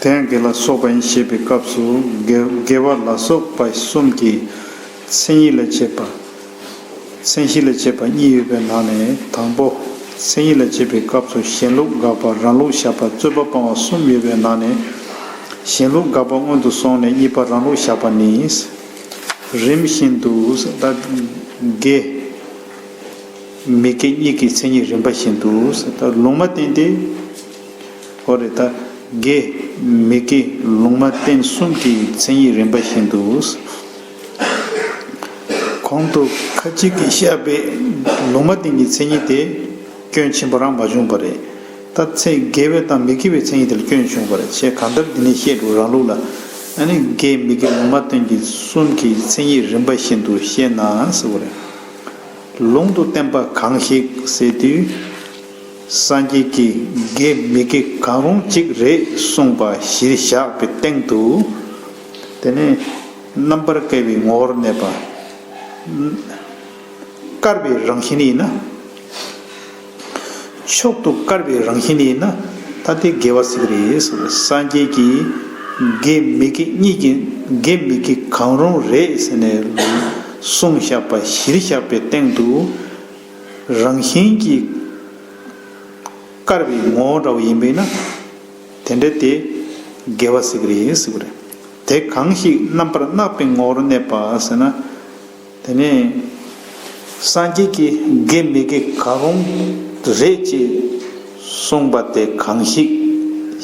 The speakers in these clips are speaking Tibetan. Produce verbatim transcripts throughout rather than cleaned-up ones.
དེ་ཡང་དགེ་ལ་སོགས་པ་ཡིན་ཞེས་པའི་སྐབས་སུ་དགེ་དགེ་བ་ལ་སོགས་པ་གསུམ་གྱི་མཚན་ཉིད་ལ་བྱེད་པ། མཚན་གཞི་ལ་བྱེད་པ་གཉིས་ཡོད་པའི་ནང་ནས་དང་པོ། མཚན་ཉིད་ལ་བྱེད་པའི་སྐབས་སུ་གཞན་ལུགས་དགག་པ་རང་ལུགས་བཞག་པ་རྩོད་པ་སྤང་བ་གསུམ་ཡོད་པའི་ནང་ནས་གཞན་ལུགས་དགག་པ་སྔོན་དུ་སོང་ནས་གཉིས་པ་རང་ལུགས་བཞག་པ་ནི། རིམ་བཞིན་དུ་ད་དགེ་མི་དགེ་གཉིས་ཀྱི་མཚན་ཉིད་རིམ་པ་བཞིན་དུ་ད་ལུང་མ་བསྟན་ཏེ། ཨོ་རེད་ད། དགེ་མི་དགེ་ལུང་མ་བསྟན་གསུམ་གྱི་མཚན་ཉིད་རིམ་པ་བཞིན་དུ། གོང་དུ་ཁ་ཅིག་གིས་བཤད་པའི་ལུང་མ་བསྟན་གྱི་མཚན་ཉིད་དེ་སྐྱོན་ཆེན་པོ་རང་མ་བྱུང་བ་རེད། ད་ཚེ་དགེ་བའི་དང་མི་དགེ་བའི་མཚན་ཉིད་དེ་ལ་སྐྱོན་བྱུང་བ་རེད། ཞེས་གང་ལྟར་འདི་ནས་བཤད་འགྲོ་རང་ལུགས་ལ། ཨ་ནི་དགེ་མི་དགེ་ལུང་མ་བསྟན་གྱི་གསུམ་གྱི་མཚན་ཉིད་རིམ་པ་བཞིན་དུ་བཤད་ན་ཟེར་བ་རེད། ལུང་དུ་བསྟན་པ་གང་ཞིག་ཟེར་དུས། སངས་རྒྱས་ཀྱིས་དགེ་མི་དགེ་གང་རུང་གཅིག་རེད་གསུངས་པ་གཞིར་བཞག་པའི་སྟེང་དུ། དེ་ནས་རྣམ་པར་དཀར་བའི་ངོ་བོར་གནས་པ། དཀར་བའི་རང་བཞིན་ཡིན་ན། མཆོག་ཏུ་དཀར་བའི་རང་བཞིན་ཡིན་ན། ད་དེ་དགེ་བ་ཟེར་གྱི་རེད་ཟེར། སངས་རྒྱས་ཀྱིས་དགེ་མི་དགེ་གཉིས་ཀྱི་དགེ་མི་དགེ་གང་རུང་རེད་ཟེར་ནས་གསུངས་བཞག་པ་གཞིར་བཞག་པའི་སྟེང་དུ། རང་བཞིན་གྱིས་དཀར་བའི་ངོ་བོ་འདྲ་བོ་ཡིན་པས་ན། དེ་འདྲ་དེ་དགེ་བ་ཟེར་གྱི་རེད་ཟེར་གྱི་རེད། དེ་གང་ཞིག་རྣམ་པར་གནག་པའི་ངོ་བོར་གནས་པ་ཟེར་ན། དེ་ནས་སངས་རྒྱས་ཀྱིས་དགེ་མི་དགེ་གང་རུང་རེད་ཅེས་གསུངས་པ་དེ་གང་ཞིག་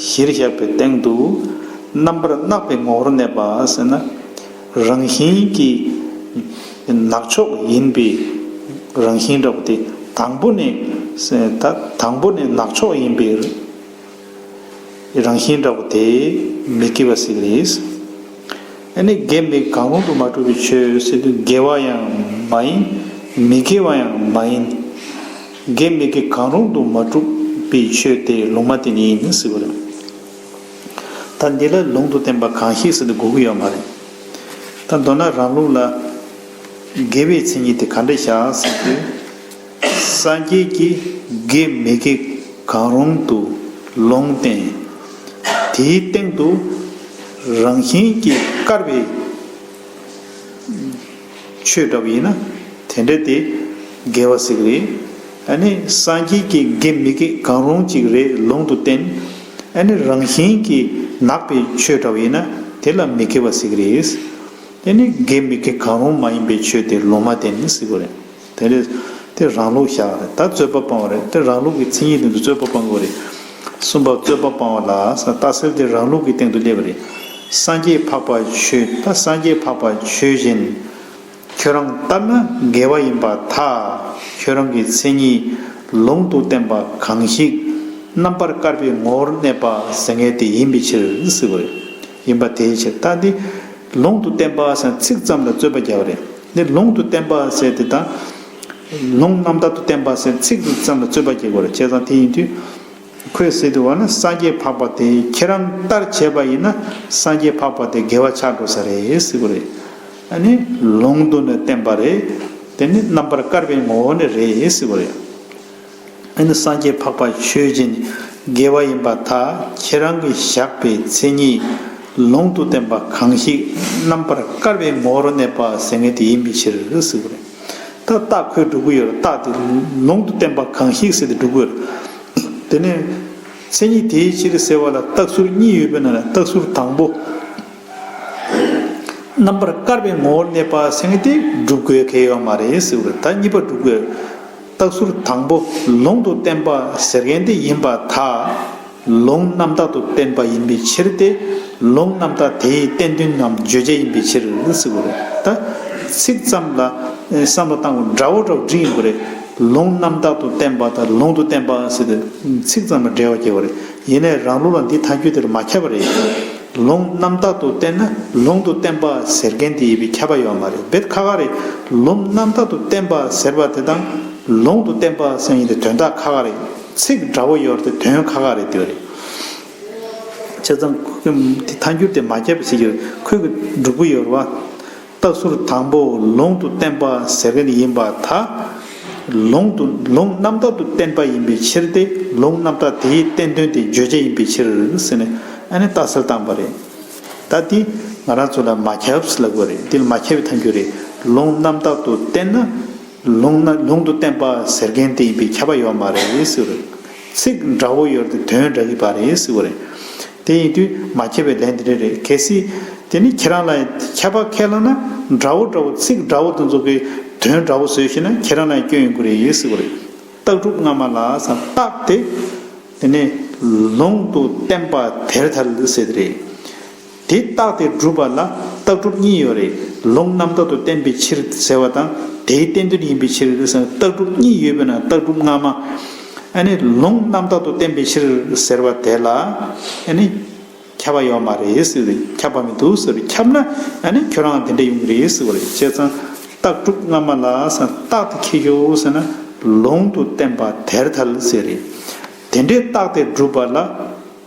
གཞིར་བཞག་པའི་སྟེང་དུ་རྣམ་པར་གནག་པའི་ངོ་བོར་གནས་པ་ཟེར་ན། རང་བཞིན་གྱིས་ནག་ཕྱོགས་ཡིན་པའི་རང་བཞིན་འདྲ་པོ་དེ་དང་པོ་ནས་ད་དང་པོ་ནས་ནག་ཕྱོགས་ཡིན་པའི་རང་བཞིན་འདྲ་པོ་དེ་མི་དགེ་བ་ཟེར་གྱི་རེད། ཨ་ནི་དགེ་མི་གང་རུང་དུ་མ་གྲུབ་པའི་ཆོས་ཟེར་དུས་དགེ་བ་ཡང་མ་ཡིན། མི་དགེ་བ་ཡང་མ་ཡིན། དགེ་མི་དགེ་གང་རུང་དུ་མ་གྲུབ་པའི་ཆོས་དེ་ལུང་མ་བསྟན་ཡིན་ཟེར་བ་རེད། ད་འདི་ལ་ལུང་དུ་བསྟན་པ་གང་ཞིག་ཟེར་ཏེ་དགོས་ཀྱི་ཡོད་མ་རེད། ད་མདོར་ན་རང་ལུགས་ལ་དགེ་བའི་མཚན་ཉིད་དེ་ག་འདྲ་བཞག་ཟེར་དུས། སངས་རྒྱས་ཀྱིས་དགེ་མི་དགེ་གང་རུང་དུ་ལུང་བསྟན། དེའི་སྟེང་དུ་རང་བཞིན་གྱིས་དཀར་བའི་ཆོས་འདྲ་བ་ཡིན་ན་དེ་འདྲ་དེ་དགེ་བ་ཟེར་གྱི་རེད། ཨ་ནི་སངས་རྒྱས་ཀྱིས་དགེ་མི་དགེ་གང་རུང་གཅིག་རེད་ལུང་དུ་བསྟན། ཨ་ནི་རང་བཞིན་གྱིས་ནག་པའི་ཆོས་འདྲ་བ་ཡིན་ན་དེ་ལ་མི་དགེ་བ་ཟེར་གྱི་རེད། དེ་ནི་དགེ་མི་དགེ་གང་རུང་མ་ཡིན་པའི་ཆོས་དེ་ལུང་མ་བསྟན་ཟེར་གྱི་རེད། དེ་རེད། དེ་རང་ལུགས་བཞག་རེད། ད་རྩོད་པ་སྤང་བ་རེད། དེ་རང་ལུགས་ཀྱི་མཚན་ཉིད་དེ་ཚོ་རྩོད་པ་སྤང་དགོས་རེད། གསུམ་པ་རྩོད་པ་སྤང་བ་ལ་ས་རྟགས་གསལ་དེ་རང་ལུགས་ཀྱི་སྟེང་དུ་སླེབས་པ་རེད། སངས་རྒྱས་འཕགས་པ་ཆོས་ད་སངས་རྒྱས་འཕགས་པ་ཆོས་བཞིན། ཁྱོད་རང་ལྟར་ན་དགེ་བ་ཡིན་པར་ཐལ། ཁྱོད་རང་གི་མཚན་ཉིད་ལུང་དུ་བསྟན་པ་གང་ཞིག་རྣམ་པར་དཀར་པོའི་ངོ་བོར་གནས་པ་ཟེར་མཁན་དེ་ཡིན་པའི་ཕྱིར་ཟེར་བ་རེད། ཡིན་པ་དེའི་ཕྱིར་ད་འདི་ལུང་དུ་བསྟན་པ་ཟེར་ཚིག་ཙམ་ལ་རྩོད་པ་རྒྱག་པ་རེད། འདི་ལུང་དུ་བསྟན་པ་ཟེར་དེ་དང་། ལུང་རྣམ་དག་ཏུ་བསྟན་པ་ཟེར་ཚིག་འདི་ཙམ་ལ་རྩོད་པ་རྒྱག་དགོས་རེད། བྱས་ཙང་དེ་ཡིན་དུས། ཁོས་ཟེར་དུས་བ་ན་སངས་རྒྱས་འཕགས་པ་དེ་ཁྱེད་རང་ལྟར་བྱས་པ་ཡིན་ན་སངས་རྒྱས་འཕགས་པ་དེ་དགེ་བ་ཆགས་འགྲོ་ས་རེད་ཟེར་གྱི་རེད། ཨ་ནི་ལུང་དུ་ནི་བསྟན་པ་རེད། དེ་ནི་རྣམ་པར་དཀར་བའི་ངོ་བོ་ནི་རེད་ཟེར་གྱི་རེད། ཨ་ནི་སངས་རྒྱས་འཕགས་པ་ཆོས་ཅན། དགེ་བ་ཡིན་པར་ཐལ། ཁྱེད་རང་གིས་བཞག་པའི་མཚན་ཉིད། ལུང་དུ་བསྟན་པ་གང་ཞིག་རྣམ་པར་དཀར་བའི་ངོ་བོར་གནས་པ་ཟེར་མཁན་དེ་ཡིན་པའི་ཕྱིར་ཟེར་གྱི་རེད། ད་རྟགས་ཁོས་སྒྲུབ་ཀྱི་ཡོད་རེད། རྟགས་དེ་ལུང་དུ་བསྟན་པ་གང་ཞིག་ཟེར་ཏེ་སྒྲུབ་ཀྱི་ཡོད་རེད། དེ་ནས་མཚན་ཉིད་དེའི་ཕྱིར་ཟེར་བ་ལ་རྟགས་ཟུར་གཉིས་ཡོད་པའི་ནང་ནས་རྟགས་ཟུར་དང་པོ། རྣམ་པར་དཀར་བའི་ངོ་བོར་གནས་པ་ཟེར་མཁན་དེ་སྒྲུབ་དགོས་གལ་ཡོད་མ་རེད་ཟེར་བ་རེད། ད་གཉིས་པ་སྒྲུབ་དགོས། རྟགས་ཟུར་དང་པོ་ལུང་དུ་བསྟན་པ་ཟེར་མཁན་དེ་ཡིན་པར་ཐལ། ལུང་རྣམ་དག་ཏུ་བསྟན་པ་ཡིན་པའི་ཕྱིར་ཏེ། ལུང་རྣམ་དག་དེའི་བསྟན་དོན་ནམ་བརྗོད་བྱ་ཡིན་པའི་ཕྱིར་ཟེར་བ་རེད། ད་ཚིག་ཙམ་ལ་བསམ་བློ་བཏང་བ་འདྲ་བོ་འདྲ་བོ་འབྲི་ཡོང་གི་རེད། ལུང་རྣམ་དག་ཏུ་བསྟན་པ་དང་ལུང་དུ་བསྟན་པ་ཟེར་ཏེ་ཚིག་ཙམ་ལ་འགྲེལ་བ་རྒྱག་པ་རེད། ཡིན་ནའི་རང་ལུགས་ལ་འདི་ཐལ་འགྱུར་དེར་མ་ཁྱབ་པ་རེད། ལུང་རྣམ་དག་ཏུ་བསྟན་ན་ལུང་དུ་བསྟན་པ་ཟེར་མཁན་དེ་ཡིན་པས་ཁྱབ་པ་ཡོད་མ་རེད། རྦད་ཁག་ཁག་རེད། ལུང་རྣམ་དག་ཏུ་བསྟན་པ་ཟེར་བ་དེ་དང་ལུང་དུ་བསྟན་པ་ཟེར་ཡིན་དེ་དོན་དག་ཁག་ཁག་རེད། ཚིག་འདྲ་བོ་ཡོད་རེད་དེ་དོན་ཁག་ཁག་རེད་དེ་རེད། བྱས་ཙང་ཁོས་དེ་ཐལ་འགྱུར་དེ་མ་ཁྱབ་པ་ཟེར་གྱི་རེད། ཁོས་གི་སྒྲུབ་ཀྱི་ཡོད་རེད་བ། རྟགས་ཟུར་དང་པོ་ལུང་དུ་བསྟན་པ་ཟེར་མཁན་ཡིན་པར་ཐལ། ལུང་དུ་ལུང་རྣམ་དག་ཏུ་བསྟན་པ་ཡིན་པའི་ཕྱིར་ཏེ་ལུང་རྣམ་དག་དེའི་བསྟན་དོན་དེ་བརྗོད་བྱ་ཡིན་པའི་ཕྱིར་ཟེར་ནས་ ཨ་ནི་རྟགས་གསལ་བཏང་པ་རེད། ད་འདི་ང་རང་ཚོ་ལ་མ་ཁྱབ་ཟེར་ལབ་དགོས་རེད། འདི་ལ་མ་ཁྱབ་པའི་ཐལ་འགྱུར་རེད། ལུང་རྣམ་དག་ཏུ་བསྟན་ན། ལུང་ན་ལུང་དུ་བསྟན་པ་ཟེར་མཁན་དེ་ཡིན་པས་ཁྱབ་པ་ཡོད་མ་རེད་ཟེར་བ་རེད། ཚིག་འདྲ་བོ་ཡོད་དེ་དོན་འདྲ་གི་པ་རེད་ཟེར་བ་རེད། དེ་ཡིན་དུས་མ་ཁྱབ་པའི་ལན་འདི་འདྲ་རེད། གལ་སྲིད་དེ་ནི་ཁྱེད་རང་ལ་ཁྱབ་པ་ཁས་བླངས་ན་འདྲ་བོ་འདྲ་བོ་ཚིག་འདྲ་བོ་དེ་ཚོ་གི་དོན་འདྲ་བོ་བཟོས་ཤེ་ན་ཁྱེད་རང་ལ་སྐྱོན་ཡོང་གི་རེད་ཟེར་བ་རེད། རྟགས་གྲུབ་སྔ་མ་ལ་སམ་རྟགས་དེ། དེ་ནས་ལུང་དུ་བསྟན་པ་དེར་ཐལ་ཟེར་དེ་རེད། དེ་རྟགས་དེ་སྒྲུབ་པ་ལ་རྟགས་གྲུབ་གཉིས་ཡོད་རེད། ལུང་རྣམ་དག་ཏུ་བསྟན་པའི་ཕྱིར་ཟེར་བ་དང་དེའི་བསྟན་དོན་ཡིན་པའི་ཕྱིར་ཟེར་ན་རྟགས་གྲུབ་གཉིས་ཡོད་པས་ན་རྟགས་གྲུབ་སྔ་མ། ཨ་ནི་ལུང་རྣམ་དག་ཏུ་བསྟན་པའི་ཕྱིར་ཟེར་བ་དེ་ལ་ཨ་ནི་ཁྱབ་པ་ཡོད་མ་རེད་ཟེར་བས་ཁྱབ་པ་མི་འདུག་ཟེར་བས་ཁྱབ་ན་ཨ་ནི་ཁྱོད་རང་དེ་འདྲ་ཡོང་གི་རེད་ཟེར་བ་རེད། བྱས་ཙང་རྟགས་གྲུབ་སྔ་མ་ལ་ཟེར་རྟགས་དེ་ཁྱེར་ཤོག་ཟེར་ན་ལུང་དུ་བསྟན་པ་དེར་ཐལ་ཟེར་རེད། དེ་འདྲའི་རྟགས་དེ་སྒྲུབ་པ་ལ།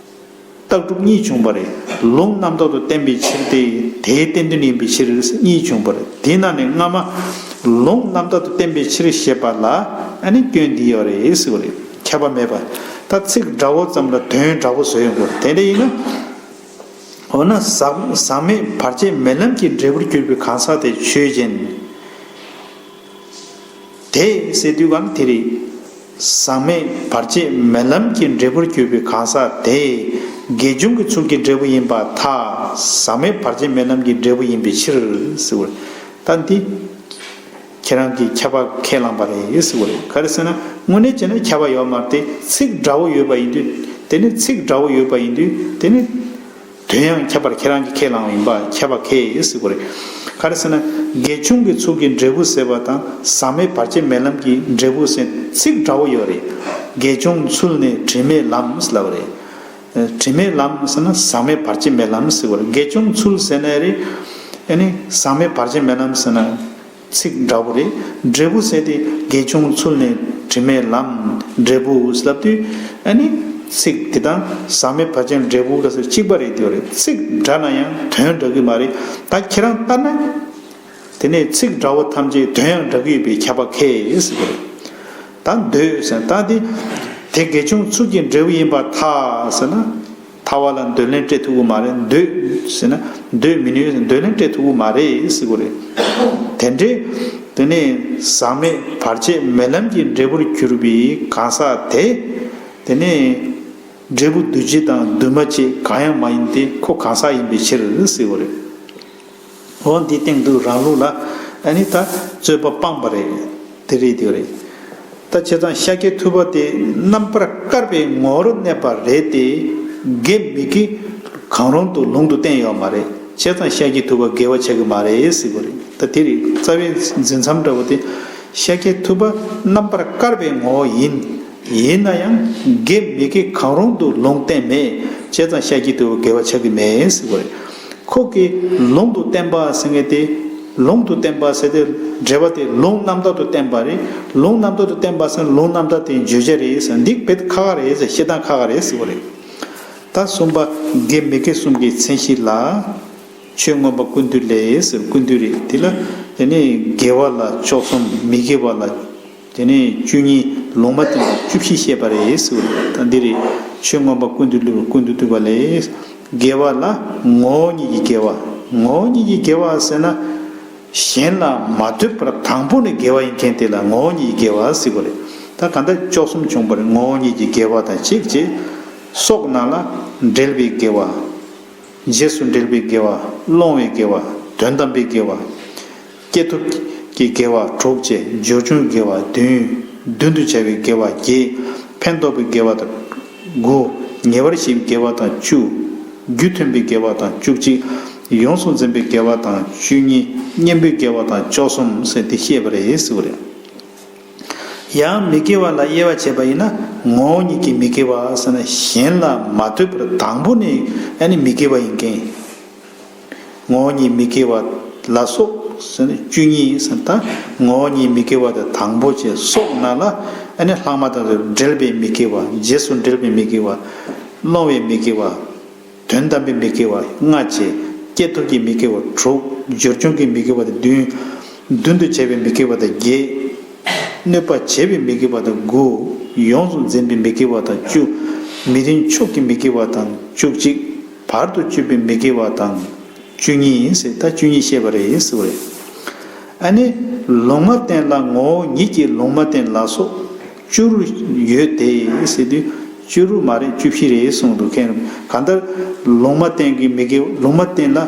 རྟགས་གྲུབ་གཉིས་བྱུང་བ་རེད། ལུང་རྣམ་དག་ཏུ་བསྟན་པའི་ཕྱིར་ཏེ། དེའི་བསྟན་དོན་ཡིན་པའི་ཕྱིར་གཉིས་བྱུང་བ་རེད། དེའི་ནང་ནས་སྔ་མ་ལུང་རྣམ་དག་ཏུ་བསྟན་པའི་ཕྱིར་ཞེས་པ་ལ་ཨ་ནི་སྐྱོན་འདི་ཡོད་རེད་ཟེར་བ་རེད། ཁྱབ་པ་མེད་པ། ད་ཚིག་འདྲ་བོ་ཙམ་ལ་དོན་འདྲ་བོ་བཟོ་ཡོང་དགོས་རེད། དེ་འདྲ་ཡིན་ན། འོ་ན་ཟག་ཟག་མེད་བར་ཆད་མེད་ལམ་གྱི་འབྲས་བུར་གྱུར་པའི་གང་ཟག་དེ་ཆོས་ཅན། དེ་ཟེར་དུས་གང་དེ་རེད། ཟག་མེད་བར་ཆད་མེད་ལམ་གྱི་འབྲས་བུར་གྱུར་པའི་གང་ཟག་དེ། དགེ་འབྱུང་གི་ཚུལ་གྱི་འབྲས་བུ་ཡིན་པར་ཐལ། ཟག་མེད་བར་ཆད་མེད་ལམ་གྱི་འབྲས་བུ་ཡིན་པའི་ཕྱིར་ཟེར་བ་རེད། ད་འདི་ཁྱེད་རང་གིས་ཁྱབ་པ་ཁས་བླངས་པ་རེད་ཟེར་བ་རེད། ག་རེ་ཟེར་ན་དངོས་གནས་བྱས་ན་ཁྱབ་པ་ཡོད་མ་རེད་དེ། ཚིག་འདྲ་བོ་ཡོད་པ་ཡིན་དུས་དེ་ནི་ཚིག་འདྲ་བོ་ཡོད་པ་ཡིན་དུས་དེ་ནི། དོན་ཡང་ཁྱད་པར་ཁྱེད་རང་གིས་ཁས་བླངས་པ་ཡིན་པ་ཁྱད་པར་ཁས་ཟེར་དགོས་རེད། ག་རེ་ཟེར་ན་དགེ་འབྱུང་གི་ཚུལ་གྱི་འབྲས་བུ་ཟེར་བ་དང་ཟག་མེད་བར་ཆད་མེད་ལམ་གྱི་འབྲས་བུ་ཟེར་ཚིག་འདྲ་བོ་ཡོད་རེད། དགེ་འབྱུང་ཚུལ་ནི་དྲི་མེད་ལམ་ཟེར་ལབ་རེད། དྲི་མེད་ལམ་ཟེར་ན་ཟག་མེད་བར་ཆད་མེད་ལམ་ཟེར་དགོས་རེད། དགེ་འབྱུང་ཚུལ་ཟེར་ན་རེད། ཨ་ནི་ཟག་མེད་བར་ཆད་མེད་ལམ་ཟེར་ན། ཚིག་འདྲ་བོ་རེད། འབྲས་བུ་ཟེར་དེ་དགེ་འབྱུང་ཚུལ་ནི་དྲི་མེད་ལམ། འབྲས་བུ་ལབ་དུས་ཨ་ནི་ཚིག་དེ་དང་ཟག་མེད་བར་ཆད་འབྲས་བུ་ལ་སོགས་གཅིག་པ་རེད་དེ་རེད། ཚིག་འདྲ་ན་ཡང་དོན་འདྲ་གི་མ་རེད། ད་ཁྱེད་རང་ལྟར་ན་དེ་ནས་ཚིག་འདྲ་བོ་ཐམས་ཅད་དོན་ཡང་འདྲ་གི་ཡོད་པའི་ཁྱབ་པ་ཁས་ཟེར་བ་རེད། ད་འདོད་ཟེར་ད་དེ་དེ་དགེ་འབྱུང་ཚུལ་གྱི་འབྲས་བུ་ཡིན་པར་ཐལ་ཟེར་ན། ཐལ་བ་ལ་འདོད་ལན་སྤྲད་ཐུབ་ཀྱི་མ་རེད། འདོད་ཟེར་ན་འདོད་མི་ནུས་འདོད་ལན་སྤྲད་ཐུབ་ཀྱི་མ་རེད་ཟེར་གྱི་རེད། དེ་འདྲའི་དེ་ནས་ཟག་མེད་བར་ཆད་མེད་ལམ་གྱི་འབྲས་བུར་གྱུར་པའི་གང་ཟག་དེ། དེ་ནས་འབྲས་བུ་འདུ་བྱེད་དང་འདུས་མ་བྱས་གང་ཡང་མ་ཡིན་ཏེ་ཁོ་གང་ཟག་ཡིན་པའི་ཕྱིར་ཟེར་གྱི་རེད། འོ་འདིའི་སྟེང་དུ་རང་ལུགས་ལ་ཨ་ནི་ད་རྩོད་པ་སྤངས་པ་རེད། དེ་རེད་དེ་རེད། ད་བྱས་ཙང་ཤཱཀྱ་ཐུབ་པ་དེ་རྣམ་པར་དཀར་བའི་ངོ་བོར་གནས་པ་རེད་དེ། དགེ་མི་དགེ་གང་རུང་དུ་ལུང་དུ་བསྟན་ཡོད་མ་རེད། བྱས་ཙང་ཤཱཀྱ་ཐུབ་པ་དགེ་བ་བྱེད་ཀྱི་མ་རེད་ཟེར་གྱི་རེད། ད་དེ་རེད། རྩ་བའི་འཛིན་མཚམས་འདྲ་བོ་དེ་ཤཱཀྱ་ཐུབ་པ་རྣམ་པར་དཀར་བའི་ངོ་བོ་ཡིན། ཡིན་ན་ཡང་དགེ་མི་དགེ་གང་རུང་དུ་ལུང་བསྟན་མེད། བྱས་ཙང་ཤཱཀྱ་ཐུབ་པ་དགེ་བ་བྱེད་ཀྱི་མེད་ཟེར་གྱི་རེད། ཁོ་གིས་ལུང་དུ་བསྟན་པ་ཟེར་མཁན་དེ། ལུང་དུ་བསྟན་པ་ཟེར་དེ་འགྲེལ་པ་དེ་ལུང་རྣམ་དག་ཏུ་བསྟན་པ་རེད། ལུང་རྣམ་དག་ཏུ་བསྟན་པ་ཟེར་ན་ལུང་རྣམ་དག་དེ་བརྗོད་བྱ་རེད་ཟེར། འདི་དཔེ་ཁག་ཁག་རེད་ཟེར། བཤད་སྟངས་ཁག་ཁག་རེད་ཟེར་བ་རེད། ད་གསུམ་པ་དགེ་མི་དགེ་གསུམ་གྱི་མཚན་གཞི་ལ། ཆོས་མངོན་པ་ཀུན་བཏུས་ལས་ཟེར། ཀུན་བཏུས་རེད། དེ་ལ་དེ་ནས་དགེ་བ་ལ་བཅུ་གསུམ། མི་དགེ་བ་ལ། དེ་ནས་བཅུ་གཉིས། ལུང་མ་བསྟན་པ་བཅུ་བཞི་བཤད་པ་རེད་ཟེར་བ་རེད། ད་འདི་རེད། ཆོས་མངོན་པ་ཀུན་བཏུས་ལུགས་ཀུན་བཏུས་བཏུས་པ་ལས། དགེ་བ་ལ་ངོ་བོ་ཉིད་ཀྱི་དགེ་བ། ངོ་བོ་ཉིད་ཀྱི་དགེ་བ་ཟེར་ན། གཞན་ལ་མ་ལྟོས་པར་དང་པོ་ནས་དགེ་བ་ཡིན་མཁན་དེ་ལ་ངོ་བོ་ཉིད་ཀྱི་དགེ་བ་ཟེར་བ་རེད། ད་གང་ལྟར་བཅུ་གསུམ་བྱུང་བ་རེད། ངོ་བོ་ཉིད་ཀྱི་དགེ་བ་དང་གཅིག་བྱས། སོགས་རྣམས་ལ་འབྲེལ་བའི་དགེ་བ། རྗེས་སུ་འབྲེལ་བའི་དགེ་བ། སློང་བའི་དགེ་བ། དོན་དམ་པའི་དགེ་བ། སྐྱེས་ཐོབ་ཀྱི་དགེ་བ་དྲུག་བཅས། སྦྱོར་བྱུང་དགེ་བ་བདུན། མདུན་དུ་བྱ་བའི་དགེ་བ་བརྒྱད། ཕན་འདོགས་པའི་དགེ་བ་དང་དགུ། ཉེ་བར་ཞི་བའི་དགེ་བ་དང་བཅུ། རྒྱུ་མཐུན་པའི་དགེ་བ་དང་བཅུ་གཅིག། ཡོངས་སུ་འཛིན་པའི་དགེ་བ་དང་བཅུ་གཉིས། གཉེན་པོའི་དགེ་བ་དང་བཅུ་གསུམ་ཟེར་ཏེ་བཤད་པ་རེད་ཟེར་བ་རེད། ཡང་མི་དགེ་བ་ལ་དབྱེ་བ་བྱས་པ་ཡིན་ན། ངོ་བོ་ཉིད་ཀྱི་མི་དགེ་བ་ཟེར་ན་གཞན་ལ་མ་ལྟོས་པར་དང་པོ་ནས་ཨ་ནི་མི་དགེ་བ་ཡིན་མཁན། ངོ་བོ་ཉིད་མི་དགེ་བ་ལ་སོགས་ཟེར་ན་བཅུ་གཉིས་ཟེར། ད་ངོ་བོ་ཉིད་མི་དགེ་བ་དེ་དང་པོ་བྱས། སོགས་རྣམས་ལ་ཨ་ནི་ལྷག་མ་དང་འབྲེལ་བའི་མི་དགེ་བ། རྗེས་སུ་འབྲེལ་བའི་མི་དགེ་བ། སློང་བའི་མི་དགེ་བ། དོན་དམ་པའི་མི་དགེ་བ་ལྔ་བྱས། སྐྱེས་ཐོབ་ཀྱི་མི་དགེ་བ་དྲུག། སྦྱོར་བྱུང་གི་མི་དགེ་བ་དེ་བདུན། མདུན་དུ་བྱ་བའི་མི་དགེ་བ་དང་བརྒྱད། གནོད་པ་བྱེད་པའི་མི་དགེ་བ་དང་དགུ། ཡོངས་སུ་འཛིན་པའི་མི་དགེ་བ་དང་བཅུ། མི་མཐུན་ཕྱོགས་ཀྱི་མི་དགེ་བ་དང་བཅུ་གཅིག། བར་དུ་གཅོད་པའི་མི་དགེ་བ་དང་བཅུ་གཉིས་ཡིན་ཟེར། ད་བཅུ་གཉིས་བཤད་པ་རེད་ཟེར་བ་རེད། ཨ་ནི་ལུང་མ་བསྟན་ལ་ངོ་བོ་ཉིད་ཀྱི་ལུང་མ་བསྟན་ལ་སོགས་བཅུ་རུ་ཡོད་དེ་ཟེར་དུས་བཅུ་རུ་མ་རེད། བཅུ་བཞི་རེད་གསུངས་འདུག་མཁན་གང་ལྟར་ལུང་མ་བསྟན་གྱི་མི་དགེ་ལུང་མ་བསྟན་ལ་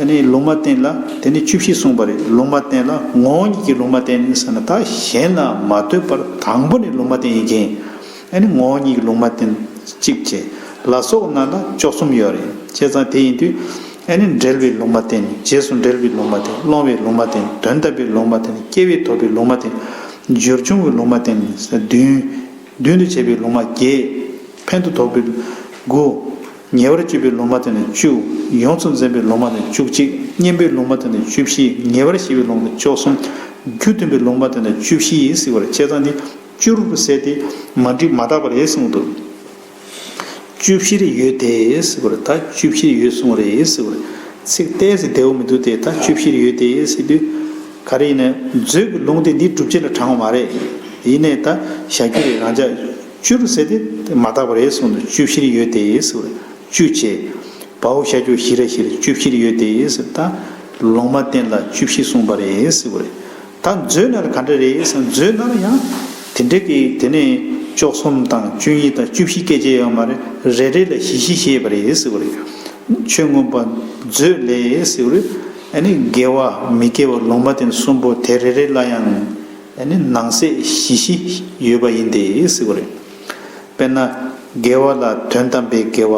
ཨ་ནི་ལུང་མ་བསྟན་ལ་དེ་ནི་བཅུ་བཞི་གསུངས་པ་རེད། ལུང་མ་བསྟན་ལ་ངོ་བོ་ཉིད་ཀྱི་ལུང་མ་བསྟན་ཟེར་ན་ད་གཞན་ལ་མ་ལྟོས་པར་དང་པོ་ནས་ལུང་མ་བསྟན་ཡིན་མཁན། ཨ་ནི་ངོ་བོ་ཉིད་ཀྱི་ལུང་མ་བསྟན་གཅིག་བྱས། ལ་སོགས་ན་ལ་བཅུ་གསུམ་ཡོད་རེད། བྱས་ཙང་དེ་ཡིན་དུས་ཨ་ནི་འབྲེལ་བའི་ལུང་མ་བསྟན། རྗེས་སུ་འབྲེལ་བའི་ལུང་མ་བསྟན། སློང་བའི་ལུང་མ་བསྟན། དོན་དམ་པའི་ལུང་མ་བསྟན། སྐྱེ་བས་ཐོབ་པའི་ལུང་མ་བསྟན། སྦྱོར་བྱུང་གི་ལུང་མ་བསྟན། བདུན། བདུན་དུ་བྱས་པའི་ལུང་མ་བརྒྱད། ཕན་དུ་དོགས་པའི་དགུ། ཉེ་བར་སྤྱོད་པའི་ལུང་མ་བསྟན་ནས་བཅུ། ཡོངས་སུ་འཛིན་པའི་ལུང་མ་བསྟན་ནས་བཅུ་གཅིག། གཉེན་པོའི་ལུང་མ་བསྟན་ནས་བཅུ་བཞི། ཉེ་བར་ཞི་བའི་ལུང་བསྟན་བཅུ་གསུམ། རྒྱུ་མཐུན་པའི་ལུང་མ་བསྟན་ནས་བཅུ་བཞི་ཡིན་ཟེར་བ་རེད། བྱས་ཙང་འདི་བཅུ་རུ་ཟེར་ཏེ་མ་འགྲིག་མ་དག་པ་རེད་གསུངས་འདུག་བཅུ་བཞི་རེ་ཡོད་དེ་ཟེར་བ་རེད། ད་བཅུ་བཞི་རེ་ཡོད་གསུངས་རེད་ཟེར་བ་རེད། ཚིག་ཏོག་ཙམ་བདེ་བོ་མི་འདུག་སྟེ། ད་བཅུ་བཞི་རེ་ཡོད་དེ་ཟེར་དུས་ག་རེ་ཡིན་ན་མཛོད་ཀྱི་ལུང་དེ་འདི་སྒྲུབ་བྱེད་ལ་དྲངས་པ་མ་རེད། ཡིན་ནའི་ད་བཞག་རྒྱུ་རེད། རང་ཅག་བཅུ་རུ་ཟེར་ཏེ་མ་དག་པ་རེད་གསུངས་འདུག་བཅུ་བཞི་རེ་ཡོད་དེ་ཟེར་བ་རེད། བཅུ་བྱས། བའོ་བཞག་རྒྱུ་བཞི་རེ་བཞི་རེ་བཅུ་བཞི་རེ་ཡོད་དེ་ཟེར། ད་ལུང་མ་བསྟན་ལ་བཅུ་བཞི་གསུངས་པ་རེད་ཟེར་བ་རེད། ད་མཛོད་ནང་ལ་ག་འདྲ་རེད་ཟེར། མཛོད་ནང་ལ་ཡང་དེ་འདྲ་གི་དེ་ནས་བཅུ་གསུམ་དང་བཅུ་གཉིས་དང་བཅུ་བཞི་སྐད་ཆ་ཡོད་མ་རེད། རེ་རེ་ལ་བཞི་བཞི་བཤད་པ་རེད་ཟེར་བ་རེད། ཆོས་མངོན་པ་མཛོད་ལས་ཟེར་བ་རེད། ཨ་ནི་དགེ་བ་མི་དགེ་བ་ལུང་མ་བསྟན་གསུམ་པོ་དེ་རེ་རེ་ལ་ཡང་ཨ་ནི་ནང་གསེས་བཞི་བཞི་ཡོད་པ་ཡིན་ཏེ་ཟེར་བ་རེད། དཔེར་ན་དགེ་བ་ལ་དོན་དམ་པའི་དགེ་བ།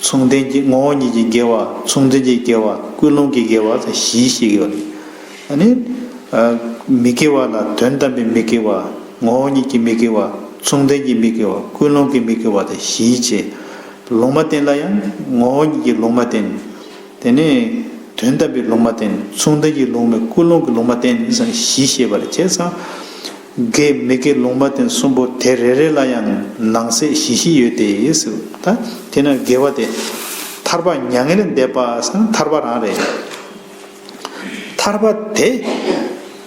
མཚུངས་ལྡན་གྱི་ངོ་བོ་ཉིད་ཀྱི་དགེ་བ། མཚུངས་ལྡན་གྱི་དགེ་བ། ཀུན་སློང་གི་དགེ་བ་ཟེར་བཞི་བཤད་ཀྱི་ཡོད་རེད། ཨ་ནི། ཨ། མི་དགེ་བ་ལ་དོན་དམ་པའི་མི་དགེ་བ། ངོ་བོ་ཉིད་ཀྱི་མི་དགེ་བ། མཚུངས་ལྡན་གྱི་མི་དགེ་བ། ཀུན་སློང་གི་མི་དགེ་བ་དེ་བཞི་བྱས། ལུང་མ་བསྟན་ལ་ཡང་ངོ་བོ་ཉིད་ཀྱི་ལུང་མ་བསྟན། དེ་ནས་དོན་དམ་པའི་ལུང་མ་བསྟན། མཚུངས་ལྡན་གྱི་ལུང་མ། ཀུན་སློང་གི་ལུང་མ་བསྟན་ཟེར་ནས་བཞི་བཤད་པ་རེད། བྱས་ཙང་། དགེ་མི་དགེ་ལུང་མ་བསྟན་གསུམ་པོ་དེ་རེ་རེ་ལ་ཡང་ནང་གསེས་བཞི་བཞི་ཡོད་དེ་ཟེར། ད་དེ་ན་དགེ་བ་དེ་ཐར་པ་མྱ་ངན་ལས་འདས་པ་ཟེར་ན་ཐར་པ་རང་རེད། ཐར་པ་དེ་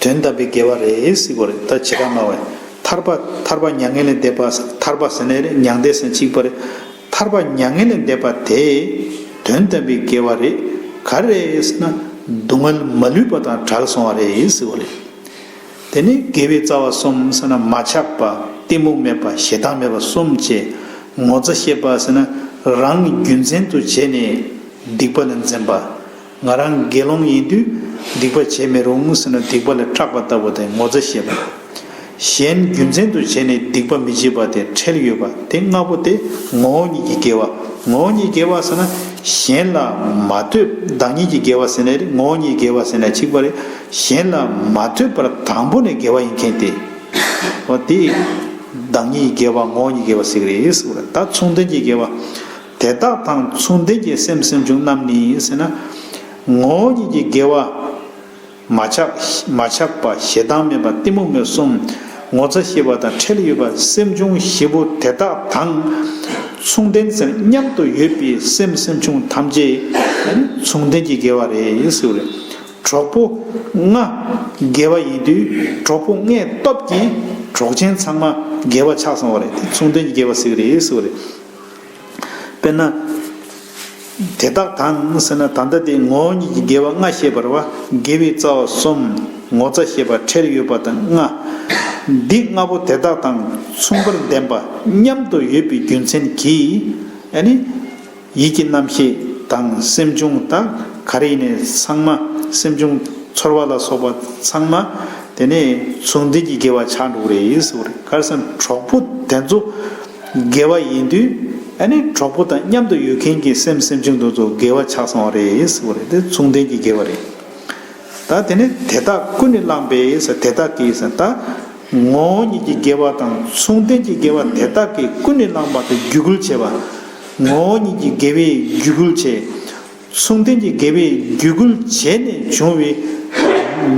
དོན་དམ་པའི་དགེ་བ་རེད་ཟེར་གོ་རེད། ད་བྱེ་བྲག་སྨྲ་བས་ཐར་པ་ཐར་པ་མྱ་ངན་ལས་འདས་པ་ཟེར། ཐར་པ་ཟེར་ནའི་རེད། མྱང་འདས་ཟེར་ན་གཅིག་པ་རེད། ཐར་པ་མྱ་ངན་ལས་འདས་པ་དེ་དོན་དམ་པའི་དགེ་བ་རེད། ག་རེ་རེད་ཟེར་ན་སྡུག་བསྔལ་མ་ལུས་པ་དང་བྲལ་སོང་བ་རེད་ཟེར་གོ་རེད། དེ་ནི་དགེ་བའི་རྩ་བ་གསུམ་ཟེར་ན་མ་ཆགས་པ། གཏི་མུག་མེད་པ། ཞེ་སྡང་མེད་པ་གསུམ་བཅས། ངོ་ཚ་ཤེས་པ་ཟེར་ན་རང་རྒྱུ་མཚན་དུ་བྱས་ནས་སྡིག་པ་ལ་འཛེམ་པ། ང་རང་དགེ་སློང་ཡིན་དུས་སྡིག་པ་བྱེད་མི་རུང་ཟེར་ན་སྡིག་པ་ལ་སྐྲག་པ་ལྟ་བུ་དེ་ངོ་ཚ་ཤེས་པ། གཞན་རྒྱུ་མཚན་དུ་བྱས་ནས་སྡིག་པ་མི་བྱེད་པ་དེ་ཁྲེལ་ཡོད་པ། དེ་ལྔ་པོ་དེ་ངོ་བོ་ཉིད་ཀྱི་དགེ་བ། ངོ་བོ་ཉིད་དགེ་བ་ཟེར་ན་གཞན་ལ་མ་ལྟོས། བདག་ཉིད་ཀྱི་དགེ་བ་ཟེར་ནའི་རེད། ངོ་བོ་ཉིད་དགེ་བ་ཟེར་ན་གཅིག་པ་རེད། གཞན་ལ་མ་ལྟོས་པར་དང་པོ་ནས་དགེ་བ་ཡིན་མཁན་དེ། འོ་དེ་བདག་ཉིད་ཀྱི་དགེ་བ་ངོ་བོ་ཉིད་དགེ་བ་ཟེར་གི་རེད་ཟེར་བ་རེད། ད་མཚུངས་ལྡན་གྱི་དགེ་བ། དེ་དག་དང་མཚུངས་ལྡན་གྱི་སེམས་སེམས་བྱུང་རྣམས་ནི་ཟེར་ན། ངོ་བོ་ཉིད་ཀྱི་དགེ་བ། མ་ཆགས་མ་ཆགས་པ། ཞེ་སྡང་མེད་པ། གཏི་མུག་མེད་གསུམ། ངོ་ཚ་ཤེས་པ་དང་ཁྲེལ་ཡོད་པ། སེམས་བྱུང་བཞི་པོ་དེ་དག་དང་མཚུངས་ལྡན་ཟེར་མཉམ་དུ་ཡོད་པའི་སེམས་སེམས་བྱུང་ཐམས་ཅད་མཚུངས་ལྡན་གྱི་དགེ་བ་རེད་ཟེར་བ་རེད། གྲོགས་པོ་ལྔ་དགེ་བ་ཡིན་དུས་གྲོགས་པོ་ལྔའི་སྟོབས་ཀྱིས་གྲོགས་ཆེན་ཚང་མ་དགེ་བ་ཆགས་སོང་བ་རེད། དེ་མཚུངས་ལྡན་གྱི་དགེ་བ་ཟེར་གི་རེད་ཟེར་བ་རེད། དཔེར་ན། དེ་དག་དང་ཟེར་ན་ད་ལྟ་དེ་ངོ་བོ་ཉིད་ཀྱི་དགེ་བ་ལྔ་བཤད་པ་རེད་བ། དགེ་བའི་རྩ་བ་གསུམ། ངོ་ཚ་ཤེས་པ། ཁྲེལ་ཡོད་པ་དང་ལྔ། འདི་ལྔ་པོ་དེ་དག་དང་མཚུངས་པར་ལྡན་པ་མཉམ་དུ་ཡོད་པའི་རྒྱུ་མཚན་གྱིས་ཨ་ནི། ཡིད་ཀྱི་རྣམ་ཤེས་དང་སེམས་བྱུང་དང་ག་རེ་ཡིན་ནའི་ཚང་མ་སེམས་བྱུང་ཚོར་བ་ལ་སོགས་པ་ཚང་མ་དེ་ནས་མཚུངས་ལྡན་གྱི་དགེ་བ་ཆགས་འགྲོ་གི་རེད་ཟེར་བ་རེད། ག་རེ་ཟེར་ན་གྲོགས་པོ་དེ་ཚོ་དགེ་བ་ཡིན་དུས་ཨ་ནི་གྲོགས་པོ་དང་མཉམ་དུ་ཡོད་མཁན་གྱི་སེམས་སེམས་བྱུང་དེ་ཚོ་དགེ་བ་ཆགས་སོང་བ་རེད་ཟེར་བ་རེད། དེ་མཚུངས་ལྡན་གྱི་དགེ་བ་རེད། ད་དེ་ནས་དེ་དག་ཀུན་ནས་བསླངས་པས་ཟེར། དེ་དག་གིས་ཟེར་ད་ངོ་བོ་ཉིད་ཀྱི་དགེ་བ་དང་མཚུངས་ལྡན་གྱི་དགེ་བ་དེ་དག་གིས་ཀུན་ནས་བསླངས་པ་དང་བརྒྱུད་སྐུལ་བྱས་པ། ངོ་བོ་ཉིད་ཀྱི་དགེ་བས་བརྒྱུད་སྐུལ་བྱས། མཚུངས་ལྡན་གྱི་དགེ་བས་བརྒྱུད་སྐུལ་བྱས་ནས་བྱུང་བའི་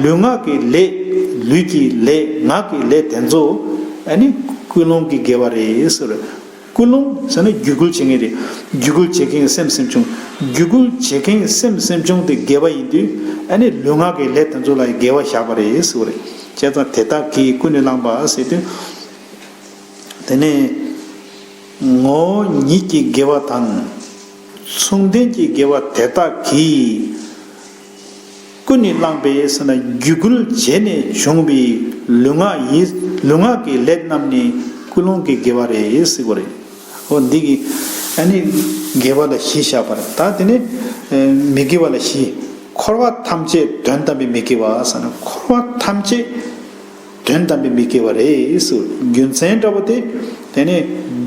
ལུས་ངག་གི་ལས། ལུས་ཀྱི་ལས། ངག་གི་ལས་དེ་ཚོ་ཨ་ནི་ཀུན་སློང་གི་དགེ་བ་རེད་ཟེར། ཀུན་སློང་ཟེར་ན་བརྒྱུད་སྐུལ་བྱེད་མཁན་རེད། བརྒྱུད་སྐུལ་བྱེད་མཁན་སེམས་སེམས་བྱུང་། བརྒྱུད་སྐུལ་བྱེད་མཁན་སེམས་སེམས་བྱུང་དེ་དགེ་བ་ཡིན་དུས་ཨ་ནི་ལུས་ངག་གི་ལས་དེ་ཚོ་ལ་དགེ་བ་བཞག་པ་རེད་ཟེར་བ་རེད། བྱས་ཙང་དེ་དག་གིས་ཀུན་ནས་བསླངས་པ་ཟེར་དུས། དེ་ནས་ངོ་བོ་ཉིད་ཀྱི་དགེ་བ་དང་། མཚུངས་ལྡན་གྱི་དགེ་བ་དེ་དག་གིས། ཀུན་ནས་བསླངས་པའི་ཟེར་ན་རྒྱུ་འགུལ་བྱས་ནས་བྱུང་བའི་ལུས་ངག་ཡིད། ལུས་ངག་གི་ལས་རྣམས་ནི་ཀུན་སློང་གི་དགེ་བ་རེད་ཟེར་བ་རེད། འོ་འདི་གི་ཨ་ནི་དགེ་བ་ལ་བཞི་བཞག་པ་རེད། ད་དེ་ནས་མི་དགེ་བ་ལ་བཞི། འཁོར་བ་ཐམས་ཅད་དོན་དམ་པའི་མི་དགེ་བ་ཟེར་ན་འཁོར་བ་ཐམས་ཅད་དོན་དམ་པའི་མི་དགེ་བ་རེད་ཟེར། རྒྱུ་མཚན་འདྲ་པོ་དེ། དེ་ནས་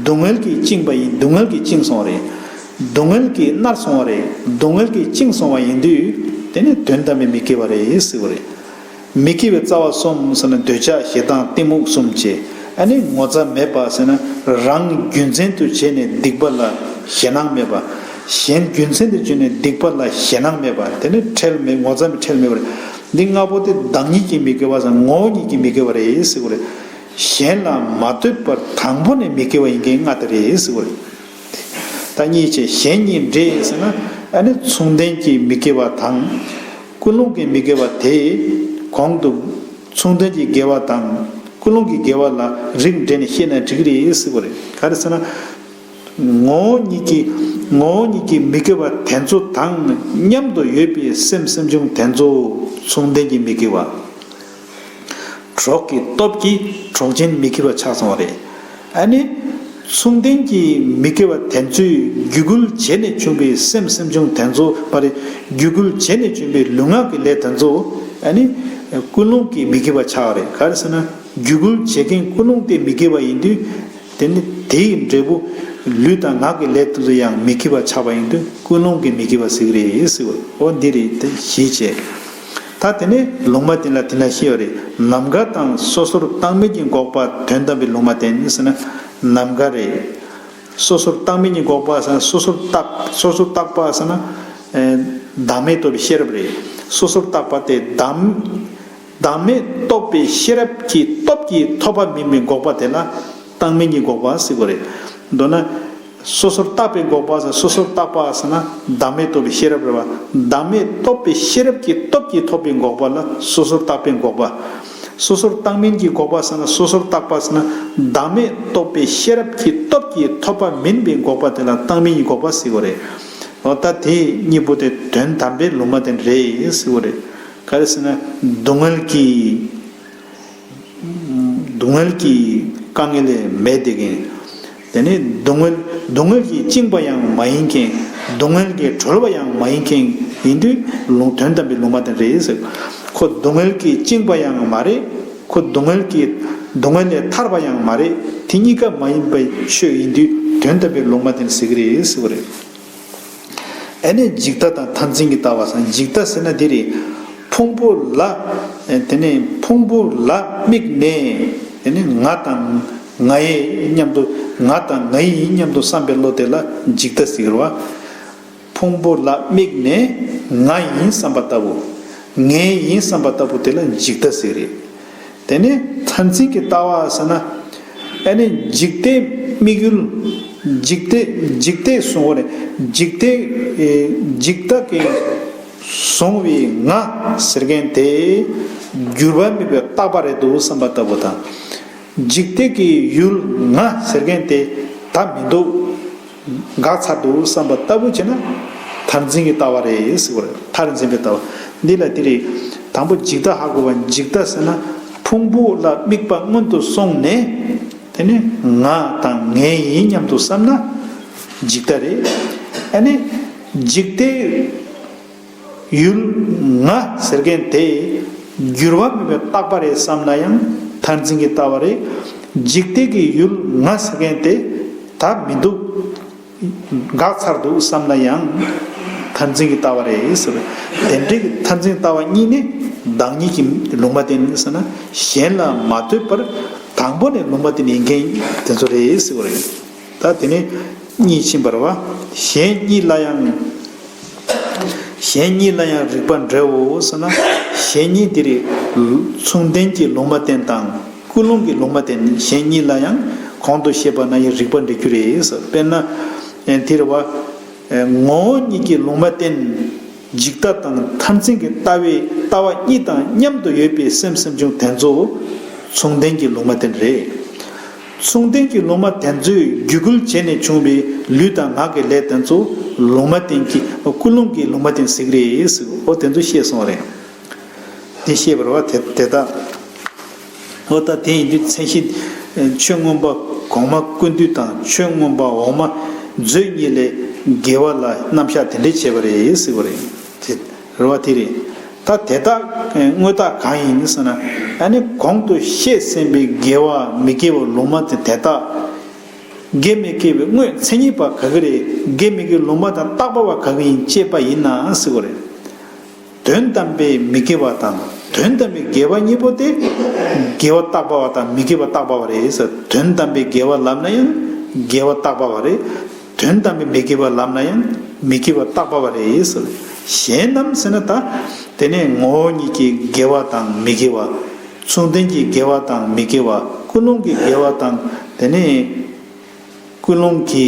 སྡུག་བསྔལ་གྱིས་བཅིངས་པ་ཡིན། སྡུག་བསྔལ་གྱིས་བཅིངས་སོང་བ་རེད། སྡུག་བསྔལ་གྱིས་མནར་སོང་བ་རེད། སྡུག་བསྔལ་གྱིས་བཅིངས་སོང་བ་ཡིན་དུས། དེ་ནི་དོན་དམ་པའི་མི་དགེ་བ་རེད་ཟེར་བ་རེད། མི་དགེ་བའི་རྩ་བ་གསུམ་ཟེར་ན་འདོད་ཆགས་ཞེ་སྡང་གཏི་མུག་གསུམ་བཅས། ཨ་ནི་ངོ་ཚ་མེད་པ་ཟེར་ན་རང་རྒྱུ་མཚན་དུ་བྱས་ནས་སྡིག་པ་ལ་ཞེད་སྣང་མེད་པ། གཞན་རྒྱུ་མཚན་དུ་བྱས་ནས་སྡིག་པ་ལ་ཞེད་སྣང་མེད་པ། དེ་ནི་ཁྲེལ་མེད། ངོ་ཚ་མེད། ཁྲེལ་མེད་པ་རེད། འདི་ལྔ་པོ་དེ་བདག་ཉིད་ཀྱི་མི་དགེ་བ་ཟེར། ངོ་བོ་ཉིད་ཀྱི་མི་དགེ་བ་རེད་ཟེར་བ་རེད། གཞན་ལ་མ་ལྟོས་པར་དང་པོ་ནས་མི་དགེ་བ་ཡིན་མཁན་ལྔ་དེ་རེད་ཟེར་བ་རེད། ད་གཉིས་བྱས། གཞན་གཉིས་འདྲེས་ཟེར་ན་ཨ་ནི་མཚུངས་ལྡན་གྱི་མི་དགེ་བ་དང་། ཀུན་སློང་གི་མི་དགེ་བ་དེ་གོང་དུ་མཚུངས་ལྡན་གྱི་དགེ་བ་དང་ཀུན་སློང་གི་དགེ་བ་ལ་རིགས་འགྲེ་ནས་བཤད་ན་འགྲིག་གི་རེད་ཟེར་བ་རེད། ག་རེ་ཟེར་ན། ངོ་བོ་ཉིད་ཀྱི། ངོ་བོ་ཉིད་ཀྱི་མི་དགེ་བ་དེ་ཚོ་དང་མཉམ་དུ་ཡོད་པའི་སེམས་སེམས་བྱུང་དེ་ཚོ་མཚུངས་ལྡན་གྱི་མི་དགེ་བ། གྲོགས་ཀྱི་སྟོབས་ཀྱིས་གྲོགས་ཅན་མི་དགེ་བ་ཆགས་སོང་བ་རེད། ཨ་ནི། མཚུངས་ལྡན་གྱི་མི་དགེ་བ་དེ་ཚོས་རྒྱུ་འགུལ་བྱས་ནས་བྱུང་བའི་སེམས་སེམས་བྱུང་དེ་ཚོ་མ་རེད། རྒྱུ་འགུལ་བྱས་ནས་བྱུང་བའི་ལུས་ངག་གི་ལས་དེ་ཚོ་ཨ་ནི་ཀུན་སློང་གི་མི་དགེ་བ་ཆགས་པ་རེད། ག་རེ་ཟེར་ན། རྒྱུ་འགུལ་བྱེད་མཁན་ཀུན་སློང་དེ་མི་དགེ་བ་ཡིན་དུས། དེ་ནི་དེའི་འབྲས་བུ་ལུས་དང་ངག་གི་ལས་དེ་ཚོ་ཡང་མི་དགེ་བ་ཆགས་པ་ཡིན་དུས་ཀུན་སློང་གི་མི་དགེ་བ་ཟེར་གི་རེད་ཟེར་བ། འོ་འདི་རེད། དེ་བཞི་བྱས། ད་དེ་ནས་ལུང་མ་བསྟན་ལ་དེ་ན་བཤད་པ་རེད། ནམ་མཁའ་དང་སོ་སོར་བརྟགས་མིན་གྱི་འགོག་པ་དོན་དམ་པའི་ལུང་མ་བསྟན་ཟེར་ན་ནམ་མཁའ་རེད། སོ་སོར་བརྟགས་མིན་གྱི་འགོག་པ་ཟེར་ན་སོ་སོར་བརྟགས། སོ་སོར་བརྟགས་པ་ཟེར་ན་ཨེ་བདག་མེད་རྟོགས་པའི་ཤེས་རབ་རེད། སོ་སོར་བརྟགས་པ་དེ་བདག་བདག་མེད་རྟོགས་པའི་ཤེས་རབ་ཀྱི་སྟོབས་ཀྱིས་ཐོབ་པ་མིན་པའི་འགོག་པ་དེ་ལ་བརྟགས་མིན་གྱི་འགོག་པ་ཟེར་གྱི་རེད། མདོར་ན། སོ་སོར་བརྟགས་པའི་འགོག་པ་ཟེར། སོ་སོར་བརྟགས་པ་ཟེར་ན་བདག་མེད་རྟོགས་པའི་ཤེས་རབ་རེད་བ། བདག་མེད་རྟོགས་པའི་ཤེས་རབ་ཀྱི་སྟོབས་ཀྱིས་ཐོབ་པའི་འགོག་པ་ལ་སོ་སོར་བརྟགས་པའི་འགོག་པ། སོ་སོར་བརྟགས་མིན་གྱི་འགོག་པ་ཟེར་ན། སོ་སོར་བརྟགས་པ་ཟེར་ན་བདག་མེད་རྟོགས་པའི་ཤེས་རབ་ཀྱི་སྟོབས་ཀྱིས་ཐོབ་པ་མིན་པའི་འགོག་པ་དེ་ལ་བརྟགས་མིན་གྱི་འགོག་པ་ཟེར་གྱི་རེད། འོ་ད་དེ་གཉིས་པོ་དེ་དོན་དམ་པའི་ལུང་མ་བསྟན་རེད་ཟེར་གྱི་རེད། ག་རེ་ཟེར་ན་སྡུག་བསྔལ་གྱི། སྡུག་བསྔལ་གྱི་དཀའ་ངལ་ལས་མེད་བསྡད་མཁན། དེ་ནས་སྡུག་བསྔལ། སྡུག་བསྔལ་གྱིས་བཅིངས་པ་ཡང་མ་ཡིན་མཁན། སྡུག་བསྔལ་གྱིས་གྲོལ་བ་ཡང་མ་ཡིན་མཁན་ཡིན་དུས་ལུང་དོན་དམ་པའི་ལུང་མ་བསྟན་རེད་ཟེར། ཁོ་སྡུག་བསྔལ་གྱིས་བཅིངས་པ་ཡང་མ་རེད། ཁོ་སྡུག་བསྔལ་གྱིས། སྡུག་བསྔལ་ལས་ཐར་བ་ཡང་མ་རེད། དེ་གཉིས་ཀ་མ་ཡིན་པའི་ཆོས་ཡིན་དུས་དོན་དམ་པའི་ལུང་མ་བསྟན་ཟེར་གྱི་རེད་ཟེར་བ་རེད། ཨ་ནི་འཇིག་ལྟ་དང་མཐར་འཛིན་གྱི་ལྟ་བ་ཟེར། འཇིག་ལྟ་ཟེར་ན་འདི་རེད། ཕུང་པོ་ལ། དེ་ནས་ཕུང་པོ་ལ་དམིགས་ནས། དེ་ནས་ང་དང་ངའི་སྙམ་དུ། ང་དང་ངའི་སྙམ་དུ་བསམ་པའི་བློ་དེ་ལ་འཇིག་ལྟ་ཟེར་གྱི་རེད་བ། ཕུང་པོ་ལ་དམིགས་ནས་ང་ཡིན་བསམ་པ་ལྟ་བུ། ངའི་ཡིན་བསམ་པ་ལྟ་བུ་དེ་ལ་འཇིག་ལྟ་ཟེར་གྱི་རེད། དེ་ནས་མཐར་འཛིན་གྱི་ལྟ་བ་ཟེར་ན། ཨ་ནི་འཇིག་ལྟའི་དམིགས་ཡུལ། འཇིག་ལྟའི། འཇིག་ལྟས་བཟུང་བ་ནས་འཇིག་ལྟའི། ཨེ། འཇིག་ལྟ་གིས་བཟུང་བའི་ང་ཟེར་མཁན་དེ་འགྱུར་བ་མེད་པའི་རྟག་པ་རེད་འདུག་བསམ་པ་ལྟ་བུ་དང་། འཇིག་ལྟ་གི་ཡུལ་ང་ཟེར་མཁན་དེ་ད་མི་འདུག་འགག་ཚར་འདུག་བསམ་པ་ལྟ་བུ་བྱས་ན་མཐར་འཛིན་གྱི་ལྟ་བ་རེད་ཟེར་བ་རེད། མཐར་འཛིན་པའི་ལྟ་བ་འདི་ལ་དེ་རེད། དང་པོ་འཇིག་ལྟ་ཧ་གོ་བ། འཇིག་ལྟ་ཟེར་ན་ཕུང་པོ་ལ་དམིགས་པ་སྔོན་དུ་སོང་ནས། དེ་ནི་ང་དང་ངའི་ཡིན་སྙམ་དུ་བསམ་ན་འཇིག་ལྟ་རེད། ཨ་ནི་འཇིག་ལྟའི་ཡུལ་ང་ཟེར་མཁན་དེ་འགྱུར་བ་མེད་པའི་རྟག་པ་རེད་བསམ་ན་ཡང་མཐར་འཛིན་གྱི་ལྟ་བ་རེད། འཇིག་ལྟ་གི་ཡུལ་ང་ཟེར་མཁན་དེ་ད་མི་འདུག་འགག་ཚར་འདུག་བསམ་ན་ཡང་མཐར་འཛིན་གྱི་ལྟ་བ་རེད་ཟེར། དེ་འདྲའི་མཐར་འཛིན་ལྟ་བ་གཉིས་ནི་བདག་ཉིད་ཀྱི་ལུང་མ་བསྟན་ཟེར་ན་གཞན་ལ་མ་ལྟོས་པར་དང་པོ་ནས་ལུང་མ་བསྟན་ཡིན་མཁན་དེ་ཚོ་རེད་ཟེར་བ་རེད། ད་དེ་ནས་གཉིས་ཕྱིན་པ་རེད་བ། གཞན་གཉིས་ལ་ཡང་། གཞན་གཉིས་ལ་ཡང་རིགས་པ་འགྲེའོ་ཟེར་ན། གཞན་གཉིས་དེ་རེད། མཚུངས་ལྡན་གྱི་ལུང་མ་བསྟན་དང་ཀུན་སློང་གི་ལུང་མ་བསྟན། གཞན་གཉིས་ལ་ཡང་གོང་དུ་བཤད་པ་ན་ཡང་རིགས་པ་འགྲེ་རྒྱུ་རེད་ཟེར། དཔེར་ན། ཨེ། དེ་རེད་བ། ཨེ། ངོ་བོ་ཉིད་ཀྱི་ལུང་མ་བསྟན། འཇིག་ལྟ་དང་མཐར་འཛིན་གྱི་ལྟ་བའི་ལྟ་བ་གཉིས་དང་མཉམ་དུ་ཡོད་པའི་སེམས་སེམས་བྱུང་དེ་ཚོ་མཚུངས་ལྡན་གྱི་ལུང་མ་བསྟན་རེད། མཚུངས་ལྡན་གྱི་ལུང་མ་དེ་ཚོས་རྒྱུད་སྐུལ་བྱས་ནས་བྱུང་བའི་ལུས་དང་ངག་གི་ལས་དེ་ཚོ་ལུང་མ་བསྟན་གྱི་ཀུན་སློང་གི་ལུང་མ་བསྟན་ཟེར་གྱི་རེད་ཟེར། འོ་དེ་ཚོ་བཤད་སོང་རེད། དེ་བཤད་པ་རེད་བ། དེ་དེ་དག་འོ་ད་དེ་ཡིན་དུས་མཚན་གཞི། ཆོས་མངོན་པ་གོང་མ་ཀུན་བཏུས་དང་ཆོས་མངོན་པ་འོག་མ་མཛོད་གཉིས་ལས་དགེ་བ་ལ་རྣམ་གཞག་དེ་འདྲས་བྱས་པ་རེད་ཟེར་བ་རེད། དེ་རེད་བ། དེ་རེད། ད་དེ་དག་དངོས་བཏགས་གང་ཡིན་ཟེར་ན། ཨ་ནི་གོང་དུ་བཤད་ཟིན་པའི་དགེ་བ་མི་དགེ་བ་ལུང་མ་དེ་དེ་དག་དགེ་མི་དགེ་བའི་དངོས་མཚན་ཉིད་པ་ག་གི་རེད། དགེ་མི་དགེ་ལུང་མ་དང་བཏགས་པ་བ་ག་གི་ཡིན་ཅེས་པ་ཡིན་ན་ཟེར་བ་རེད། དོན་དམ་པའི་མི་དགེ་བ་དང་དོན་དམ་པའི་དགེ་བ་གཉིས་པོ་དེ་དགེ་བ་བཏགས་པ་བ་དང་མི་དགེ་བ་བཏགས་པ་བ་རེད་ཟེར། དོན་དམ་པའི་དགེ་བ་ལབ་ན་ཡང་དགེ་བ་བཏགས་པ་བ་རེད། དོན་དམ་པའི་མི་དགེ་བ་ལབ་ན་ཡང་མི་དགེ་བ་བཏགས་པ་བ་རེད་ཟེར། གཞན་རྣམས་ཟེར་ན་ད་དེ་ནས་ངོ་བོ་ཉིད་ཀྱི་དགེ་བ་དང་མི་དགེ་བ། མཚུངས་ལྡན་གྱི་དགེ་བ་དང་མི་དགེ་བ། ཀུན་སློང་གི་དགེ་བ་དང་དེ་ནས་ཀུན་སློང་གི་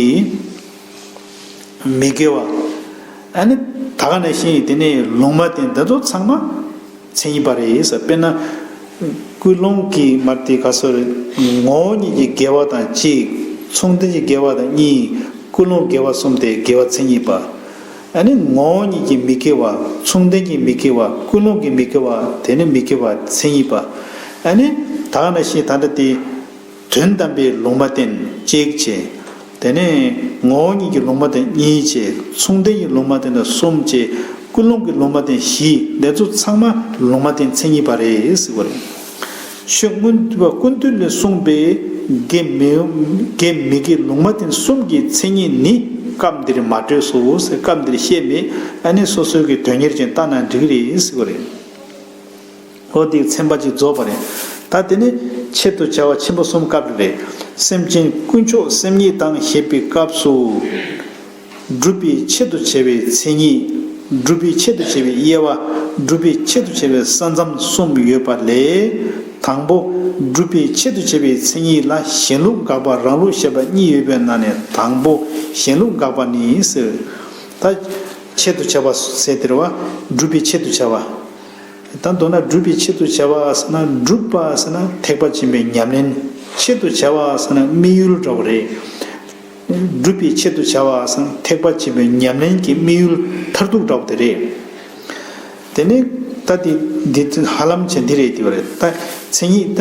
མི་དགེ་བ། ཨ་ནི་ད་ག་ནང་བཞིན་དེ་ནས་ལུང་མ་བསྟན་འདི་ཚོ་ཚང་མ་མཚན་ཉིད་པ་རེད་ཟེར། དཔེར་ན། ཀུན་སློང་གི་མར་དེ་ག་སོ་རེད། ངོ་བོ་ཉིད་ཀྱི་དགེ་བ་དང་གཅིག་མཚུངས་ལྡན་གྱི་དགེ་བ་དང་གཉིས། ཀུན་སློང་དགེ་བ་གསུམ་དེ་དགེ་བ་མཚན་ཉིད་པ། ཨ་ནི་ངོ་བོ་ཉིད་ཀྱི་མི་དགེ་བ། མཚུངས་ལྡན་གྱི་མི་དགེ་བ། ཀུན་སློང་གི་མི་དགེ་བ། དེ་ནི་མི་དགེ་བ་མཚན་ཉིད་པ། ཨ་ནི་ད་ག་ནང་བཞིན་ད་ལྟ་དེ། དོན་དམ་པའི་ལུང་མ་བསྟན་གཅིག་བྱས། དེ་ནས་ངོ་བོ་ཉིད་ཀྱི་ལུང་མ་བསྟན་གཉིས་བྱས། མཚུངས་ལྡན་གྱི་ལུང་མ་བསྟན་གསུམ་བྱས། ཀུན་སློང་གི་ལུང་མ་བསྟན་བཞི། འདི་ཚོ་ཚང་མ་ལུང་མ་བསྟན་མཚན་ཉིད་པ་རེད་ཟེར་བ་རེད། ཆོས་མངོན་པ་ཀུན་བཏུས་ལས་གསུངས་པའི་དགེ་མི་དགེ་མི་དགེ་ལུང་མ་བསྟན་གསུམ་གྱི་མཚན་ཉིད་ནི་སྐབས་འདིར་མ་སྤྲོས་སོ་ཟེར། སྐབས་འདིར་བཤད་མེད། ཨ་ནི་སོ་སོའི་གི་དོན་གཉེར་ཅན་ལྟ་ན་འགྲིག་གི་རེད་ཟེར་བ་རེད། འོ་དེའི་ཚན་པ་གཅིག་རྫོགས་པ་རེད། ད་དེ་ནི་ཆེད་དུ་བྱ་བ་ཆེན་པོ་གསུམ་སྐབས་རེ་རེ། སེམས་ཅན་ཀུན་མཆོག་སེམས་ཉིད་དང་ཞེས་པའི་སྐབས་སུ། སྒྲུབ་པའི་ཆེད་དུ་བྱ་བའི་མཚན་ཉིད། སྒྲུབ་པའི་ཆེད་དུ་བྱ་བའི་དབྱེ་བ། སྒྲུབ་པའི་ཆེད་དུ་བྱ་བའི་ས་མཚམས་གསུམ་ཡོད་པ་ལས། དང་པོ། སྒྲུབ་པའི་ཆེད་དུ་བྱ་བའི་མཚན་ཉིད་ལ་གཞན་ལུགས་དགག་པ་རང་ལུགས་བཞག་པ་གཉིས་ཡོད་པའི་ནང་ནས་དང་པོ་གཞན་ལུགས་དགག་པ་ནི་ཟེར། ད་ཆེད་དུ་བྱ་བ་ཟེར་དེ་རེད་བ། སྒྲུབ་པའི་ཆེད་དུ་བྱ་བ། ད་མདོར་ན་སྒྲུབ་པའི་ཆེད་དུ་བྱ་བ་ཟེར་ན། སྒྲུབ་པ་ཟེར་ན་ཐེག་པ་ཆེན་པོའི་ཉམས་ལེན། ཆེད་དུ་བྱ་བ་ཟེར་ན་དམིགས་ཡུལ་འདྲ་བོ་རེད། སྒྲུབ་པའི་ཆེད་དུ་བྱ་བ་ཟེར་ན་ཐེག་པ་ཆེན་པོའི་ཉམས་ལེན་གྱི་དམིགས་ཡུལ་མཐར་ཐུག་འདྲ་བོ་དེ་རེད། དེ་ནས་ད་དེ་འདི་ཧ་ལམ་བྱས་འདི་རེད་དེ་བ་རེད། ད་མཚན་ཉིད་ད་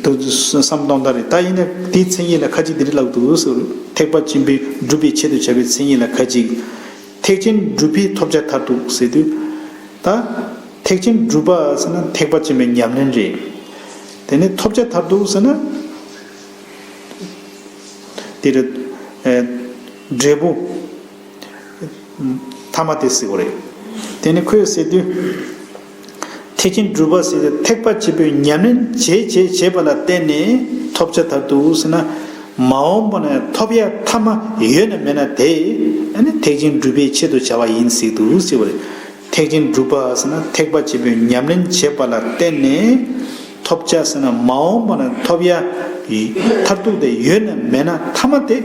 དུ་བསམ་གཏོང་ད་རེད། ད་ཡིན་ན་དེའི་མཚན་ཉིད་ལ་ཁ་ཅིག་འདི་རེད་ལབ་འདུག་ཟེར། ཐེག་པ་ཆེན་པོའི་སྒྲུབ་པའི་ཆེད་དུ་བྱ་བའི་མཚན་ཉིད་ལ་ཁ་ཅིག་ཐེག་ཆེན་སྒྲུབ་པའི་ཐོབ་བྱ་མཐར་ཐུག་ཟེར་དུས། ད་ཐེག་ཆེན་སྒྲུབ་པ་ཟེར་ན་ཐེག་པ་ཆེན་པོའི་ཉམས་ལེན་རེད། དེ་ནས་ཐོབ་བྱ་མཐར་ཐུག་ཟེར་ན། དེ་རེད། འབྲས་བུ་ཐ་མ་དེ་ཟེར་བ་རེད། དེ་ནས་ཁོས་ཟེར་དུས། ཐེག་ཆེན་སྒྲུབ་པ་ཟེར་དུས་ཐེག་པ་ཆེན་པོའི་ཉམས་ལེན་བྱེད་བྱེད་བྱེད་པ་ལ་བརྟེན་ནས་ཐོབ་བྱ་མཐར་ཐུག་ཟེར་ན། མ་འོངས་པ་ན་ཐོབ་ཡ་ཐ་མ་ཡོད་ན་མེད་ན་དེ་ཨ་ནི་ཐེག་ཆེན་སྒྲུབ་པའི་ཆེད་དུ་བྱ་བ་ཡིན་ཟེར་འདུག་ཟེར་བ་རེད། ཐེག་ཆེན་སྒྲུབ་པ་ཟེར་ན་ཐེག་པ་ཆེན་པོའི་ཉམས་ལེན་བྱེད་པ་ལ་བརྟེན་ནས་ཐོབ་བྱ་ཟེར་ན་མ་འོངས་པ་ན་ཐོབ་ཡ་མཐར་ཐུག་དེ་ཡོད་ན་མེད་ན་ཐ་མ་དེ་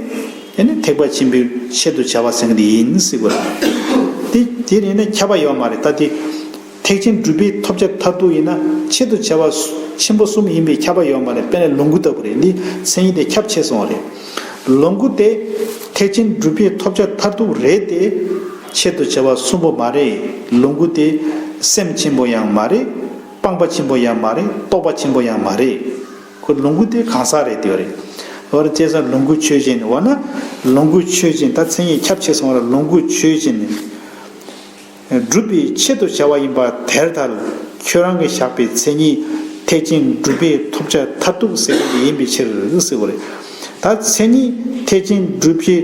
ཨ་ནི་ཐེག་པ་ཆེན་པོའི་ཆེད་དུ་བྱ་བ་ཟེར་གི་དེ་ཡིན་ཟེར་བ་རེད། དེ་དེ་ཡིན་ན་ཁྱབ་པ་ཡོད་མ་རེད། ད་དེ། ཐེག་ཆེན་སྒྲུབ་པའི་ཐོབ་བྱ་མཐར་ཐུག་ཡིན་ན་ཆེད་དུ་བྱ་བ་ཆེན་པོ་གསུམ་ཡིན་པའི་ཁྱབ་པ་ཡོད་མ་རེད། དཔེར་ན་ལོངས་སྐུ་ལྟ་བུ་རེད། འདི་མཚན་ཉིད་དེ་ཁྱབ་ཆེ་སོང་བ་རེད། ལོངས་སྐུ་དེ་ཐེག་ཆེན་སྒྲུབ་པའི་ཐོབ་བྱ་མཐར་ཐུག་རེད་དེ། ཆེད་དུ་བྱ་བ་གསུམ་པོ་མ་རེད། ལོངས་སྐུ་དེ་སེམས་ཆེན་པོ་ཡང་མ་རེད། སྤངས་པ་ཆེན་པོ་ཡང་མ་རེད། རྟོགས་པ་ཆེན་པོ་ཡང་མ་རེད། ཁོ་ལོངས་སྐུ་དེ་གང་ཟག་རེད་དེ་བ་རེད། འོ་རེད། བྱས་ཙང་ལོངས་སྐུ་ཆོས་ཅན། འོ་ན་ལོངས་སྐུ་ཆོས་ཅན། ད་མཚན་ཉིད་ཁྱབ་ཆེ་སོང་བ་རེད། ལོངས་སྐུ་ཆོས་ཅན། སྒྲུབ་པའི་ཆེད་དུ་བྱ་བ་ཡིན་པ་དེར་ཐལ། ཁྱོད་རང་གིས་བཞག་པའི་མཚན་ཉིད་ཐེག་ཆེན་སྒྲུབ་པའི་ཐོབ་བྱ་མཐར་ཐུག་ཟེར་བ་དེ་ཡིན་པའི་ཕྱིར་ཟེར་བ་རེད། ད་མཚན་ཉིད་ཐེག་ཆེན་སྒྲུབ་པའི་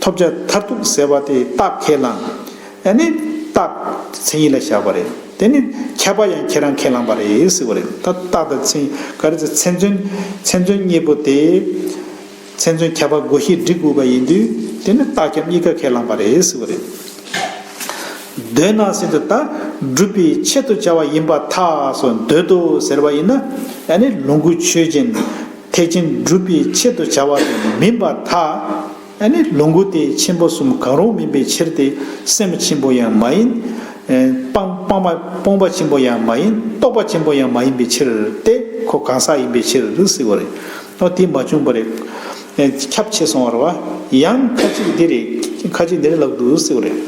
ཐོབ་བྱ་མཐར་ཐུག་ཟེར་བ་དེ་རྟགས་ཁས་བླངས། ཨ་ནི་རྟགས་མཚན་ཉིད་ལ་བཞག་པ་རེད། དེ་ནི་ཁྱབ་པ་ཡང་ཁྱེད་རང་ཁས་བླངས་པ་རེད་ཟེར་བ་རེད། ད་རྟགས་དང་མཚན་ག་རེ་ཟེར། མཚན་མཚོན་མཚན་མཚོན་གཉིས་པོ་དེ། མཚན་མཚོན་ཁྱབ་པ་བགོ་བཤའ་སྒྲིག་དགོས་པ་ཡིན་དུས་དེ་ནི་རྟགས་ཁྱབ་གཉིས་ཀ་ཁས་བླངས་པ་རེད་ཟེར་བ་རེད། འདོད་ན་ཟེར་དུས་ད་སྒྲུབ་པའི་ཆེད་དུ་བྱ་བ་ཡིན་པར་ཐལ་སོ། འདོད་དོ་ཟེར་བ་ཡིན་ན་ཨ་ནི་ལོངས་སྐུ་ཆོས་ཅན། ཐེག་ཆེན་སྒྲུབ་པའི་ཆེད་དུ་བྱ་བ་དེ་མིན་པར་ཐལ། ཨ་ནི་ལོངས་སྐུ་དེ་ཆེན་པོ་གསུམ་གང་རུང་མིན་པའི་ཕྱིར་ཏེ། སེམས་ཆེན་པོ་ཡང་མ་ཡིན། སྤང་སྤང་བ་སྤོང་བ་ཆེན་པོ་ཡང་མ་ཡིན། རྟོགས་པ་ཆེན་པོ་ཡང་མ་ཡིན་པའི་ཕྱིར་ཏེ། ཁོ་གང་ཟག་ཡིན་པའི་ཕྱིར་ཟེར་བ་རེད། ཨོ་དེ་མ་བྱུང་བ་རེད། ཨེ་ཁྱབ་ཆེ་སོང་བ་རེད་བ། ཡང་ཁ་ཅིག་འདི་རེད། ཁ་ཅིག་འདི་རེད་ལབ་འདུག་ཟེར་བ་རེད།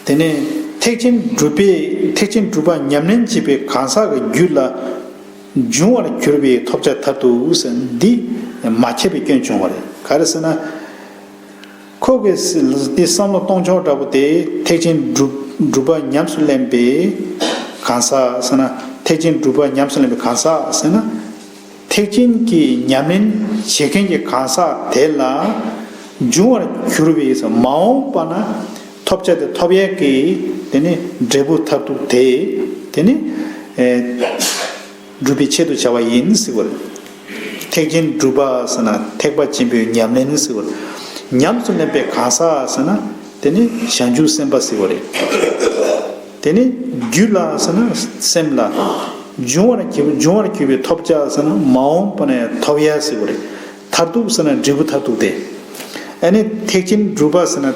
དེ་ནས་ཐེག་ཆེན་སྒྲུབ་པའི་ཐེག་ཆེན་སྒྲུབ་པ་ཉམས་ལེན་བྱེད་པའི་གང་ཟག་གི་རྒྱུད་ལ་འབྱུང་བར་གྱུར་པའི་ཐོབ་བྱ་མཐར་ཐུག་ཟེར་འདི་མ་ཁྱབ་པའི་སྐྱོན་བྱུང་བ་རེད། ག་རེ་ཟེར་ན། ཁོ་གིས་འདི་བསམ་བློ་གཏོང་ཕྱོགས་འདྲ་པོ་དེ་ཐེག་ཆེན་སྒྲུབ་སྒྲུབ་པ་ཉམས་སུ་ལེན་པའི་གང་ཟག་ཟེར་ན། ཐེག་ཆེན་སྒྲུབ་པ་ཉམས་སུ་ལེན་པའི་གང་ཟག་ཟེར་ན། ཐེག་ཆེན་གྱི་ཉམས་ལེན་བྱེད་མཁན་གྱི་གང་ཟག་དེ་ལ་འབྱུང་བར་གྱུར་པའི་མ་འོངས་པ་ན་ཐོབ་བྱ་དེ་ཐོབ་ཡས་ཀྱི་དེ་ནི་འབྲས་བུ་མཐར་ཐུག་དེ་དེ་ནི་སྒྲུབ་པའི་ཆེད་དུ་བྱ་བ་ཡིན་ཟེར་བ་རེད། ཐེག་ཆེན་སྒྲུབ་པ་ཟེར་ན་ཐེག་པ་ཆེན་པོའི་ཉམས་ལེན་ཟེར་བ་རེད། ཉམས་སུ་ལེན་པའི་གང་ཟག་ཟེར་ན་དེ་ནི་བྱང་ཆུབ་སེམས་དཔའ་ཟེར་བ་རེད། དེ་ནི་རྒྱུད་ལ་ཟེར་ན་སེམས་ལ། འབྱུང་བར་གྱུར་འབྱུང་བར་གྱུར་པའི་ཐོབ་བྱ་ཟེར་ན་མ་འོངས་པ་ནས་ཐོབ་ཡ་ཟེར་བ་རེད། མཐར་ཐུག་ཟེར་ན་འབྲས་བུ་མཐར་ཐུག་སྟེ། ཨ་ནི་ཐེག་ཆེན་སྒྲུབ་པ་ཟེར་ན་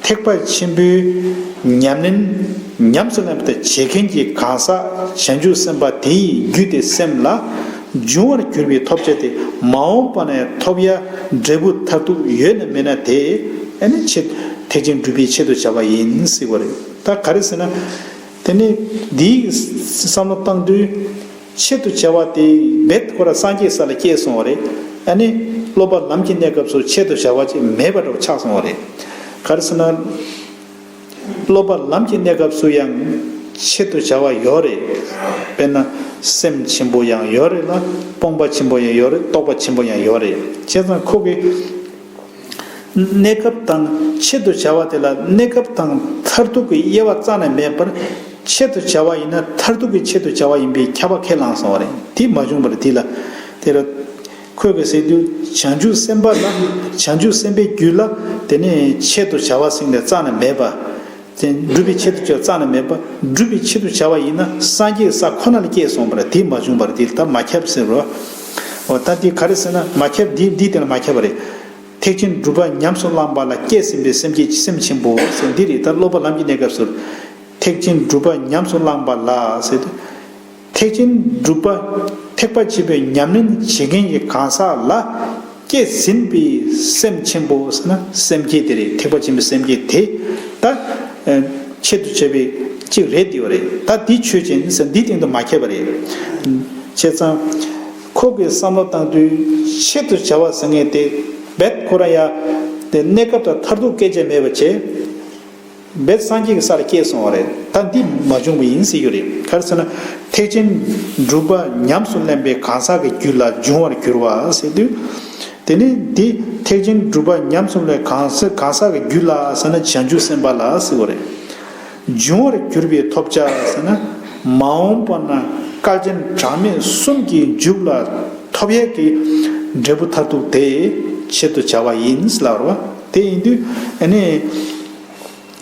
ཐེག་པ་ཆེན་པོའི་ཉམས་ལེན་ཉམས་སུ་ལེན་པ་དང་བྱེད་མཁན་གྱི་གང་ཟག་བྱང་ཆུབ་སེམས་དཔའ་དེའི་རྒྱུད་དེ་སེམས་ལ་འབྱུང་བར་གྱུར་པའི་ཐོབ་བྱ་དེ་མ་འོངས་པ་ནས་ཐོབ་ཡ་འབྲས་བུ་མཐར་ཐུག་ཡོད་ན་མེད་ན་དེ་ཨ་ནི་ཆེད་ཐེག་ཆེན་སྒྲུབ་པའི་ཆེད་དུ་བྱ་བ་ཡིན་ཟེར་བ་རེད། ད་ག་རེ་ཟེར་ན། དེ་ནས་འདིའི་བསམ་བློ་བཏང་དུས་ཆེད་དུ་བྱ་བ་དེ་རྦད་ཁོ་རང་སངས་རྒྱས་ས་ལ་སྐྱེས་སོང་བ་རེད། ཨ་ནི་སློབ་པ་ལམ་གྱི་གནས་སྐབས་སུ་ཆེད་དུ་བྱ་བ་ཅིག་མེད་པ་འདྲ་བོ་ཆགས་སོང་བ་རེད། ག་རེ་ཟེར་ན། སློབ་པ་ལམ་གྱི་གནས་སྐབས་སུ་ཡང་ཆེད་དུ་བྱ་བ་ཡོད་རེད། དཔེར་ན་སེམས་ཆེན་པོ་ཡང་ཡོད་རེད་ལ་སྤོང་བ་ཆེན་པོ་ཡང་ཡོད་རེད། རྟོགས་པ་ཆེན་པོ་ཡང་ཡོད་རེད། བྱས་ཙང་ཁོ་གི་གནས་སྐབས་དང་ཆེད་དུ་བྱ་བ་དེ་ལ་གནས་སྐབས་དང་མཐར་ཐུག་གི་དབྱེ་བ་རྩ་ནས་མེད་པར་ཆེད་དུ་བྱ་བ་ཡིན་ན་མཐར་ཐུག་གི་ཆེད་དུ་བྱ་བ་ཡིན་པའི་ཁྱབ་པ་ཁས་བླངས་སོང་བ་རེད། དེ་མ་བྱུང་བར་དེ་ལ་དེ་ལ་ཁོས་གི་ཟེར་དུས་བྱང་ཆུབ་སེམས་དཔའ་ལ་བྱང་ཆུབ་སེམས་དཔའི་རྒྱུད་ལ་དེ་ནས་ཆེད་དུ་བྱ་བ་ཟེར་ནས་རྩ་ནས་མེད་པ། དེ་སྒྲུབ་པའི་ཆེད་དུ་བྱ་བ་རྩ་ནས་མེད་པ། སྒྲུབ་པའི་ཆེད་དུ་བྱ་བ་ཡིན་ན་སངས་རྒྱས་ས་ཁོ་ན་ལ་སྐྱེས་སོང་བ་རེད། དེ་མ་བྱུང་བར་དེ་ལ་ད་མ་ཁྱབ་ཟེར་རོ། འོ་ད་དེ་ག་རེ་ཟེར་ན་མ་ཁྱབ་འདི་འདི་དེ་ལ་མ་ཁྱབ་པ་རེད། ཐེག་ཆེན་སྒྲུབ་པ་ཉམས་སུ་བླངས་པ་ལ་སྐྱེས་ཟིན་པའི་སེམས་བསྐྱེད་སེམས་ཆེན་པོ་ཟེར་འདི་རེད། ད་སློབ་པ་ལམ་གྱི་གནས་སྐབས་སུ་ཐེག་ཆེན་སྒྲུབ་པ་ཉམས་སུ་བླངས་པ་ལ་ཟེར་དུས། ཐེག་ཆེན་སྒྲུབ་པ་ཐེག་པ་ཆེན་པོའི་ཉམས་ལེན་བྱེད་མཁན་གྱི་གང་ཟག་ལ་སྐྱེས་ཟིན་པའི་སེམས་ཆེན་པོ་ཟེར་ན་སེམས་བསྐྱེད་དེ་རེད། ཐེག་པ་ཆེན་པོའི་སེམས་བསྐྱེད་དེ་ད་ཆེད་དུ་བྱ་བའི་གཅིག་རེད་དེ་བ་རེད། ད་འདི་ཆོས་ཅན་ཟེར་འདི་སྟེང་དུ་མ་ཁྱབ་པ་རེད། བྱས་ཙང་ཁོ་གི་བསམ་བློ་བཏང་དུས་ཆེད་དུ་བྱ་བ་ཟེར་མཁན་དེ་རྦད་ཁོ་རང་ཡ་དེ་གནས་སྐབས་དང་མཐར་ཐུག་སྐད་ཆ་མེད་པ་བྱས། རྦད་སངས་རྒྱས་ཀྱི་ས་ལ་སྐྱེས་སོང་བ་རེད། ད་འདི་མ་བྱུང་བ་ཡིན་ཟེར་རྒྱུ་རེད། ག་རེ་ཟེར་ན། ཐེག་ཆེན་སྒྲུབ་པ་ཉམས་སུ་ལེན་པའི་གང་ཟག་གི་རྒྱུད་ལ་འབྱུང་བར་གྱུར་པ་ཟེར་དུས། དེ་ནི་འདི་ཐེག་ཆེན་སྒྲུབ་པ་ཉམས་སུ་ལེན་གང་ཟག་གང་ཟག་གི་རྒྱུད་ལ་ཟེར་ན་བྱང་ཆུབ་སེམས་དཔའ་ལ་ཟེར་བ་རེད། འབྱུང་བར་གྱུར་པའི་ཐོབ་བྱ་ཟེར་ན། མ་འོངས་པ་ན་བསྐལ་ཆེན་གྲངས་མེད་གསུམ་གྱི་མཇུག་ལ་ཐོབ་ཡས་ཀྱི་འབྲས་བུ་མཐར་ཐུག་དེ་ཆེད་དུ་བྱ་བ་ཡིན་ཟེར་ལབ་རེད་བ། དེ་ཡིན་དུས་ཨ་ནི།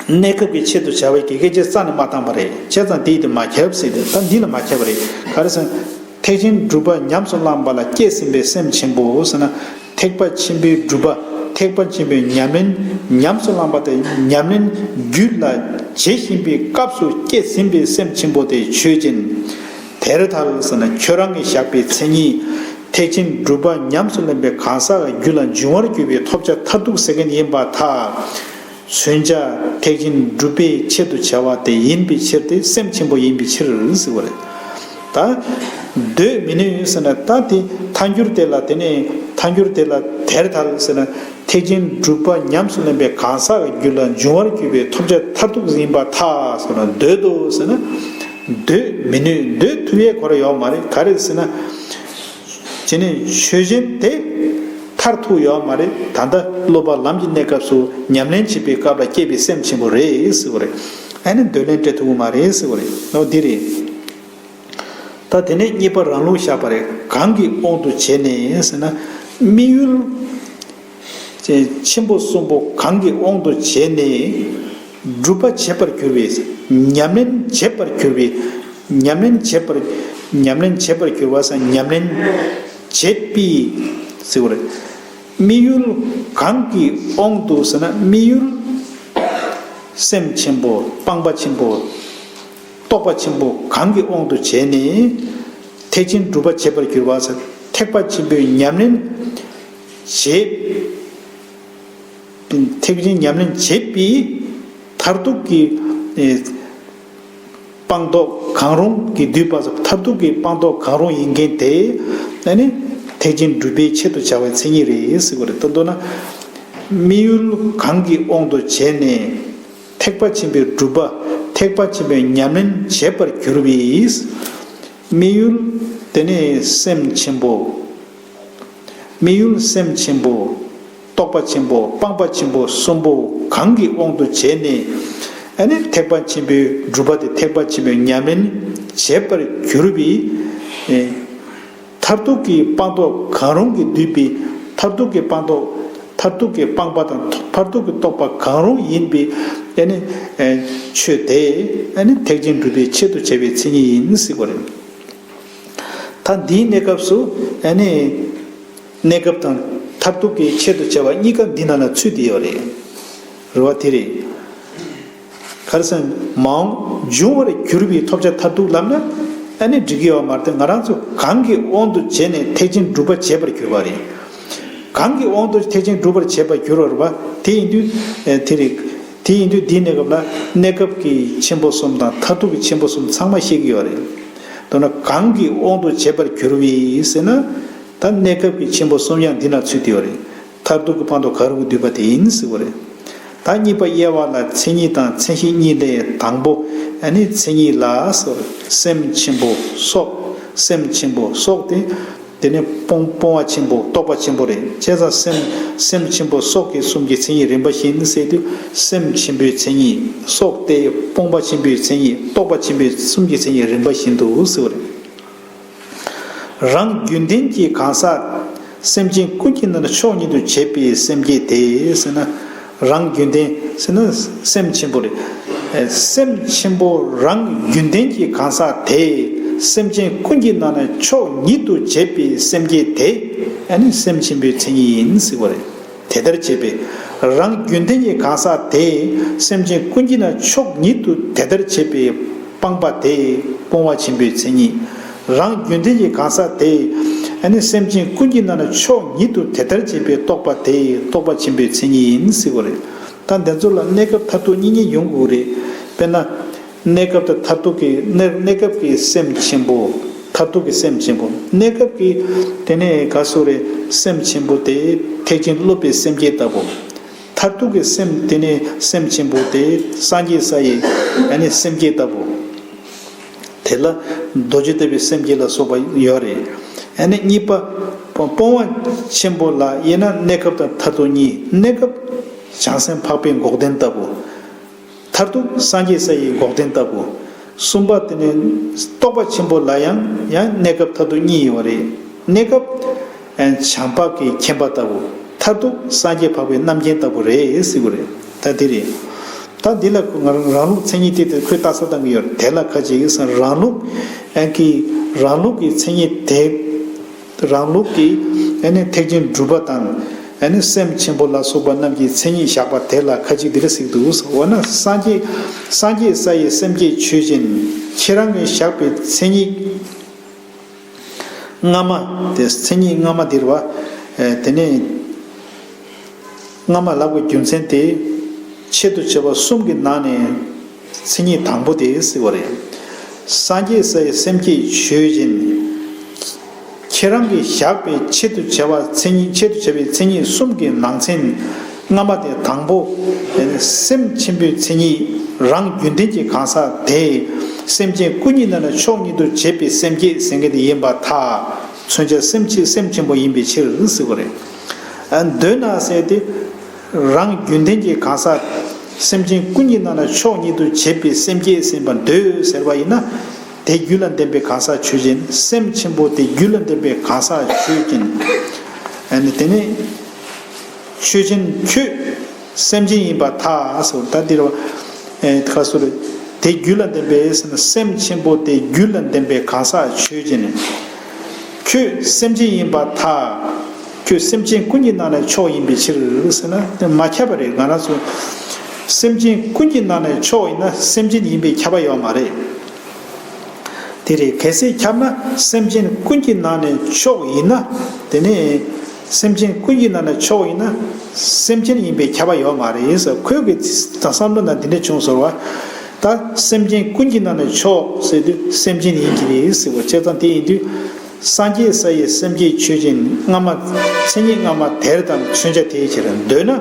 གནས་སྐབས་ཀྱི་ཆེད་དུ་བྱ་བའི་གེགས་སྐད་ཆ་རྩ་ནས་མ་བཏང་པ་རེད། བྱས་ཙང་དེའི་དེ་མ་ཁྱབ་ཟེར་ཏེ་ད་འདི་ལ་མ་ཁྱབ་པ་རེད། ག་རེ་ཟེར། ཐེག་ཆེན་སྒྲུབ་པ་ཉམས་སུ་བླངས་པ་ལ་སྐྱེས་ཟིན་པའི་སེམས་ཆེན་པོ་ཟེར་ན། ཐེག་པ་ཆེན་པོའི་སྒྲུབ་པ་ཐེག་པ་ཆེན་པོའི་ཉམས་ལེན་ཉམས་སུ་བླངས་པ་དེ་ཉམས་ལེན་རྒྱུད་ལ་བྱེད་བཞིན་པའི་སྐབས་སུ་སྐྱེས་ཟིན་པའི་སེམས་ཆེན་པོ་དེ་ཆོས་ཅན། དེར་ཐལ་ཟེར་ན་ཁྱོད་རང་གིས་བཞག་པའི་མཚན་ཉིད་ཐེག་ཆེན་སྒྲུབ་པ་ཉམས་སུ་ལེན་པའི་གང་ཟག་གི་རྒྱུད་ལ་འབྱུང་བར་གྱུར་པའི་ཐོབ་བྱ་མཐར་ཐུག་ཟེར་མཁན་ཡིན་པར་ཐལ། མཚོན་བྱ་ཐེག་ཆེན་སྒྲུབ་པའི་ཆེད་དུ་བྱ་བ་དེ་ཡིན་པའི་ཕྱིར་ཏེ་སེམས་ཆེན་པོ་ཡིན་པའི་ཕྱིར་ཟེར་བ་རེད། ད་འདོད་མི་ནུས་ཟེར་ན་ད་དེ་ཐལ་འགྱུར་དེ་ལ་དེ་ནས་ཐལ་འགྱུར་དེ་ལ་དེར་ཐལ་ཟེར་ན་ཐེག་ཆེན་སྒྲུབ་པ་ཉམས་སུ་ལེན་པའི་གང་ཟག་གི་རྒྱུད་ལ་འབྱུང་བར་གྱུར་པའི་ཐོབ་བྱ་མཐར་ཐུག་ཡིན་པར་ཐལ་ཟེར་ན་འདོད་དོ་ཟེར་ན་འདོད་མི་ནུས། འདོད་ཐུབ་ཡས་ཁོ་ར་ཡོད་མ་རེད། ག་རེ་ཟེར་ན། བྱས་ནས་ཆོས་ཅན་དེ་མཐར་ཐུག་ཡོད་མ་རེད། ད་ལྟ་སློབ་པ་ལམ་གྱི་གནས་སྐབས་སུ་ཉམས་ལེན་བྱེད་པའི་སྐབས་ལ་སྐྱེས་པའི་སེམས་ཆེན་པོ་རེད་ཟེར་བ་རེད། ཨ་ནི་འདོད་ལན་སྤྲད་ཐུབ་ཀྱི་མ་རེད་ཟེར་བ་རེད། ཨོ་འདི་རེད། ད་དེ་ནས་གཉིས་པ་རང་ལུགས་བཞག་པ་རེད། གང་གི་དབང་དུ་བྱས་ནས་ཟེར་ན། དམིགས་ཡུལ་ཆེན་པོ་གསུམ་པོ་གང་གི་དབང་དུ་བྱས་ནས་སྒྲུབ་པ་བྱེད་པར་གྱུར་པའི་ཉམས་ལེན་བྱེད་པར་གྱུར་པའི་ཉམས་ལེན་བྱེད་པར་ཉམས་ལེན་བྱེད་པར་གྱུར་པ་ཟེར་ཉམས་ལེན་བྱེད་པའི་ཟེར་བ་རེད། དམིགས་ཡུལ་གང་གི་དབང་དུ་ཟེར་ན་དམིགས་ཡུལ་སེམས་ཆེན་པོ་སྤངས་པ་ཆེན་པོ་རྟོགས་པ་ཆེན་པོ་གང་གི་དབང་དུ་བྱས་ནས་ཐེག་ཆེན་སྒྲུབ་པ་བྱེད་པར་གྱུར་པ་ཟེར། ཐེག་པ་ཆེན་པོའི་ཉམས་ལེན་བྱེད། ཐེག་ཆེན་ཉམས་ལེན་བྱེད་པའི་མཐར་ཐུག་གི་ཨེ་སྤངས་རྟོགས་གང་རུང་གིས་བསྡུས་པ་སོགས་མཐར་ཐུག་གི་སྤངས་རྟོགས་གང་རུང་ཡིན་མཁན་དེ་ཨ་ནི་ཐེག་ཆེན་སྒྲུབ་པའི་ཆེད་དུ་བྱ་བའི་མཚན་ཉིད་རེད་ཟེར་བ་རེད། ད་མདོར་ན་དམིགས་ཡུལ་གང་གི་དབང་དུ་བྱས་ནས་ཐེག་པ་ཆེན་པོའི་སྒྲུབ་པ་ཐེག་པ་ཆེན་པོའི་ཉམས་ལེན་བྱེད་པར་གྱུར་པའི་དམིགས་ཡུལ་དེ་ནི་སེམས་ཆེན་པོ། དམིགས་ཡུལ་སེམས་ཆེན་པོ། རྟོགས་པ་ཆེན་པོ། སྤངས་པ་ཆེན་པོ་གསུམ་པོ་གང་གི་དབང་དུ་བྱས་ནས་ཨ་ནི་ཐེག་པ་ཆེན་པོའི་སྒྲུབ་པ་དེ་ཐེག་པ་ཆེན་པོའི་ཉམས་ལེན་བྱེད་པར་གྱུར་པའི་ཨེ་མཐར་ཐུག་གི་སྤངས་རྟོགས་གང་རུང་གིས་བསྡུས་པའི་མཐར་ཐུག་གི་སྤངས་རྟོགས་མཐར་ཐུག་གི་སྤངས་པ་དང་མཐར་ཐུག་གི་རྟོགས་པ་གང་རུང་ཡིན་པའི་ཨ་ནི་ཨེ་ཆོས་དེ་ཨ་ནི་ཐེག་ཆེན་སྒྲུབ་པའི་ཆེད་དུ་བྱ་བའི་མཚན་ཉིད་ཡིན་ཟེར་བ་རེད། ད་འདིའི་གནས་སྐབས་སུ་ཨ་ནི་གནས་སྐབས་དང་མཐར་ཐུག་གི་ཆེད་དུ་བྱ་བ་གཉིས་ཀ་འདི་ནང་ལ་ཚུད་དེ་ཡོད་རེད། རེད་བ། དེ་རེད། ག་རེ་ཟེར་ན་མ་འོངས་འབྱུང་བར་གྱུར་པའི་ཐོབ་བྱ་མཐར་ཐུག་ལབ་ན་ཨ་ནི་འགྲིག་གི་ཡོད་མ་རེད། ང་རང་ཚོ་གང་གི་དབང་དུ་བྱས་ནས་ཐེག་ཆེན་སྒྲུབ་པར་བྱེད་པར་གྱུར་པ་རེད། གང་གི་དབང་དུ་ཐེག་ཆེན་སྒྲུབ་པར་བྱེད་པར་གྱུར་པ་རེད་བ། དེ་ཡིན་དུས་ཨེ་དེ་རེད། དེ་ཡིན་དུས་འདིའི་གནས་སྐབས་ལ་གནས་སྐབས་ཀྱི་ཆེན་པོ་གསུམ་དང་མཐར་ཐུག་གི་ཆེན་པོ་གསུམ་ཚང་མ་བཤད་ཀྱི་ཡོད་རེད། མདོར་ན་གང་གི་དབང་དུ་བྱེད་པར་གྱུར་པའི་ཟེར་ན། ད་གནས་སྐབས་ཀྱི་ཆེན་པོ་གསུམ་ཡང་འདི་ན་ཚུད་དེ་ཡོད་རེད། མཐར་ཐུག་གི་སྤངས་རྟོགས་གང་རུང་གིས་བསྡུས་པ་དེ་ཡིན་ཟེར་བ་རེད། ད་གཉིས་པ་དབྱེ་བ་ལ་མཚན་ཉིད་དང་མཚན་གཞི་གཉིས་ལས་དང་པོ་ཨ་ནི་མཚན་ཉིད་ལ་ཟེར་བ་རེད། སེམས་ཆེན་པོ་སོགས། སེམས་ཆེན་པོ་སོགས་ཏེ། དེ་ནས་སྤོང་སྤོང་བ་ཆེན་པོ་རྟོགས་པ་ཆེན་པོ་རེད། བྱས་ཙང་སེམས་སེམས་ཆེན་པོ་སོགས་ཀྱི་གསུམ་གྱི་མཚན་ཉིད་རིམ་པ་བཞིན་ཟེར་དུས་སེམས་ཆེན་པོའི་མཚན་ཉིད་སོགས་ཏེ་སྤོང་བ་ཆེན་པོའི་མཚན་ཉིད་རྟོགས་པ་ཆེན་པོའི་གསུམ་གྱི་མཚན་ཉིད་རིམ་པ་བཞིན་དུ་ཟེར་བ་རེད། རང་རྒྱུན་ལྡན་གྱི་གང་ཟག་སེམས་ཅན་ཀུན་གྱི་ནང་ན་མཆོག་ཉིད་དུ་བྱེད་པའི་སེམས་བསྐྱེད་དེ་ཟེར་ན། རང་རྒྱུན་ལྡན་ཟེར་ན་སེམས་ཆེན་པོ་རེད། སེམས་ཆེན་པོ་རང་རྒྱུན་ལྡན་གྱི་གང་ཟག་དེ་སེམས་ཅན་ཀུན་གྱི་ནང་ན་མཆོག་ཉིད་དུ་བྱེད་པའི་སེམས་བསྐྱེད་དེ་ཨ་ནི་སེམས་ཆེན་པོའི་མཚན་ཉིད་ཡིན་ཟེར་བ་རེད། དེ་ལྟར་བྱེད་པའི་རང་རྒྱུན་ལྡན་གྱི་གང་ཟག་དེ་སེམས་ཅན་ཀུན་གྱི་ནང་མཆོག་ཉིད་དུ་དེ་ལྟར་བྱེད་པའི་སྤངས་པ་དེ་སྤོང་བ་ཆེན་པོའི་མཚན་ཉིད། རང་རྒྱུན་ལྡན་གྱི་གང་ཟག་དེ་ཨ་ནི་སེམས་ཅན་ཀུན་གྱི་ནང་ན་མཆོག་ཉིད་དུ་དེ་ལྟར་བྱེད་པའི་རྟོགས་པ་དེ་རྟོགས་པ་ཆེན་པོའི་མཚན་ཉིད་ཡིན་ཟེར་བ་རེད། ད་འདི་ཚོ་ལ་གནས་སྐབས་མཐར་ཐུག་གཉིས་གཉིས་ཡོང་དགོས་རེད། དཔེར་ན། གནས་སྐབས་དང་མཐར་ཐུག་གི་གནས་གནས་སྐབས་ཀྱི་སེམས་ཆེན་པོ། མཐར་ཐུག་གི་སེམས་ཆེན་པོ། གནས་སྐབས་ཀྱི་དེ་ནས་ག་སོ་རེ་སེམས་ཆེན་པོ་དེ་ཐེག་ཆེན་སློབ་པའི་སེམས་བསྐྱེད་ལྟ་བུ། མཐར་ཐུག་གི་སེམས་དེ་ནས་སེམས་ཆེན་པོ་དེ་སངས་རྒྱས་ས་ཡི་ཨ་ནི་སེམས་བསྐྱེད་ལྟ་བུ། དེ་ལ་རྡོ་རྗེ་ལྟ་བུའི་སེམས་བསྐྱེད་ལ་སོགས་པ་ཡོད་རེད། ཨ་ནི་གཉིས་པ་སྤོང་བ་ཆེན་པོ་ལ་དབྱེ་ན་གནས་སྐབས་དང་མཐར་ཐུག་གཉིས། གནས་སྐབས་བྱང་སེམས་འཕགས་པའི་འགོག་བདེན་ལྟ་བུ། མཐར་ཐུག་སངས་རྒྱས་ས་ཡི་འགོག་བདེན་ལྟ་བུ། གསུམ་པ་དེ་ནི་རྟོགས་པ་ཆེན་པོ་ལ་ཡང་ཡང་གནས་སྐབས་མཐར་ཐུག་གཉིས་ཡོད་རེད། གནས་སྐབས་བྱང་འཕགས་ཀྱི་མཁྱེན་པ་ལྟ་བུ། མཐར་ཐུག་སངས་རྒྱས་འཕགས་པའི་རྣམ་མཁྱེན་ལྟ་བུ་རེད་ཟེར་གྱི་རེད། ད་དེ་རེད། ད་འདི་ལ་ང་རང་རང་ལུགས་མཚན་ཉིད་དེ་དེ་ཁོས་ལྟ་ས་བཏང་གི་ཡོད་རེད། དེ་ལ་ཁ་ཅིག་ཡིན་ཙང་རང་ལུགས་ཨན་གྱི་རང་ལུགས་ཀྱི་མཚན་ཉིད་དེ། རང་ལུགས་ཀྱི་ཨ་ནི་ཐེག་ཆེན་སྒྲུབ་པ་དང་ཨ་ནི་སེམས་ཆེན་པོ་ལ་སོགས་པ་རྣམས་ཀྱི་མཚན་ཉིད་བཞག་པ་དེ་ལ་ཁ་ཅིག་འདི་འདྲ་ཟེར་གྱི་འདུག་འོ་ན་སངས་རྒྱས་སངས་རྒྱས་ས་ཡི་སེམས་བསྐྱེད་ཆོས་ཅན། ཁྱེད་རང་གིས་བཞག་པའི་མཚན་ཉིད་སྔ་མ་དེ་མཚན་ཉིད་སྔ་མ་འདིར་བ་དེ་ནས། སྔ་མ་ལབ་པའི་རྒྱུ་མཚན་དེ། ཆེད་དུ་བྱ་བ་གསུམ་གྱི་ནང་ནས་མཚན་ཉིད་དང་པོ་དེ་ཟེར་བ་རེད། སངས་རྒྱས་ས་ཡི་སེམས་བསྐྱེད་ཆོས་ཅན། ཁྱེད་རང་གིས་བཞག་པའི་ཆེད་དུ་བྱ་བ་མཚན་ཉིད་ཆེད་དུ་བྱ་བའི་མཚན་ཉིད་གསུམ་གྱི་ནང་ཚན། སྔ་མ་དེ་དང་པོ། སེམས་ཆེན་པོའི་མཚན་ཉིད་རང་རྒྱུན་ལྡན་གྱི་གང་ཟག་དེ། སེམས་ཅན་ཀུན་གྱི་ནང་ན་མཆོག་ཉིད་དུ་བྱེད་པའི་སེམས་བསྐྱེད་ཟེར་མཁན་དེ་ཡིན་པར་ཐལ། མཚོན་བྱ་སེམས་ཆེ་སེམས་ཆེན་པོ་ཡིན་པའི་ཕྱིར་ཟེར་བ་རེད། མདོར་ན་ཟེར་ཏེ། རང་རྒྱུན་ལྡན་གྱི་གང་ཟག་སེམས་ཅན་ཀུན་གྱི་ནང་ན་མཆོག་ཉིད་དུ་བྱེད་པའི་སེམས་བསྐྱེད་ཟིན་པར་འདོད་ཟེར་བ་ཡིན་ན། དེ་རྒྱུད་ལ་ལྡན་པའི་གང་ཟག་ཆོས་ཅན། སེམས་ཆེན་པོ་དེ་རྒྱུད་ལ་ལྡན་པའི་གང་ཟག་ཆོས་ཅན། ཨ་ནི་དེ་ནི་ཆོས་ཅན་ཁྱོད་སེམས་ཅན་ཡིན་པར་ཐལ་ཟེར། ད་འདིར་བ་ཁ་སོ་རེ། དེ་རྒྱུད་ལ་ལྡན་པའི་ཟེར་ན་སེམས་ཆེན་པོ་དེ་རྒྱུད་ལ་ལྡན་པའི་གང་ཟག་ཆོས་ཅན། ཁྱོད་སེམས་ཅན་ཡིན་པར་ཐལ། ཁྱོད་སེམས་ཅན་ཀུན་གྱི་ནང་ནས་མཆོག་ཡིན་པའི་ཕྱིར་ཟེར་ན་དེ་མ་ཁྱབ་པ་རེད། ང་རང་ཚོ་སེམས་ཅན་ཀུན་གྱི་ནང་ནས་མཆོག་ཡིན་ན་སེམས་ཅན་ཡིན་པའི་ཁྱབ་པ་ཡོད་མ་རེད། དེ་རེད། གལ་སྲིད་ཁྱབ་ན་སེམས་ཅན་ཀུན་གྱི་ནང་ནས་མཆོག་ཡིན་ན། དེ་ནས་སེམས་ཅན་ཀུན་གྱི་ནང་ནས་མཆོག་ཡིན་ན་སེམས་ཅན་ཡིན་པའི་ཁྱབ་པ་ཡོད་མ་རེད་ཟེར། ཁོས་གི་ད་བསམ་བློ་ནང་འདི་འདྲ་བྱུང་ཟེར་བ། ད་སེམས་ཅན་ཀུན་གྱི་ནང་ནས་མཆོག་ཟེར་དུས་སེམས་ཅན་ཡིན་གྱི་རེད་ཟེར་བ། བྱས་ཙང་དེ་ཡིན་དུས། སངས་རྒྱས་ས་ཡི་སེམས་བསྐྱེད་ཆོས་ཅན། སྔ་མ། མཚན་ཉིད་སྔ་མ་དེར་དང་མཚོན་བྱ་དེའི་ཕྱིར། འདོད་ན།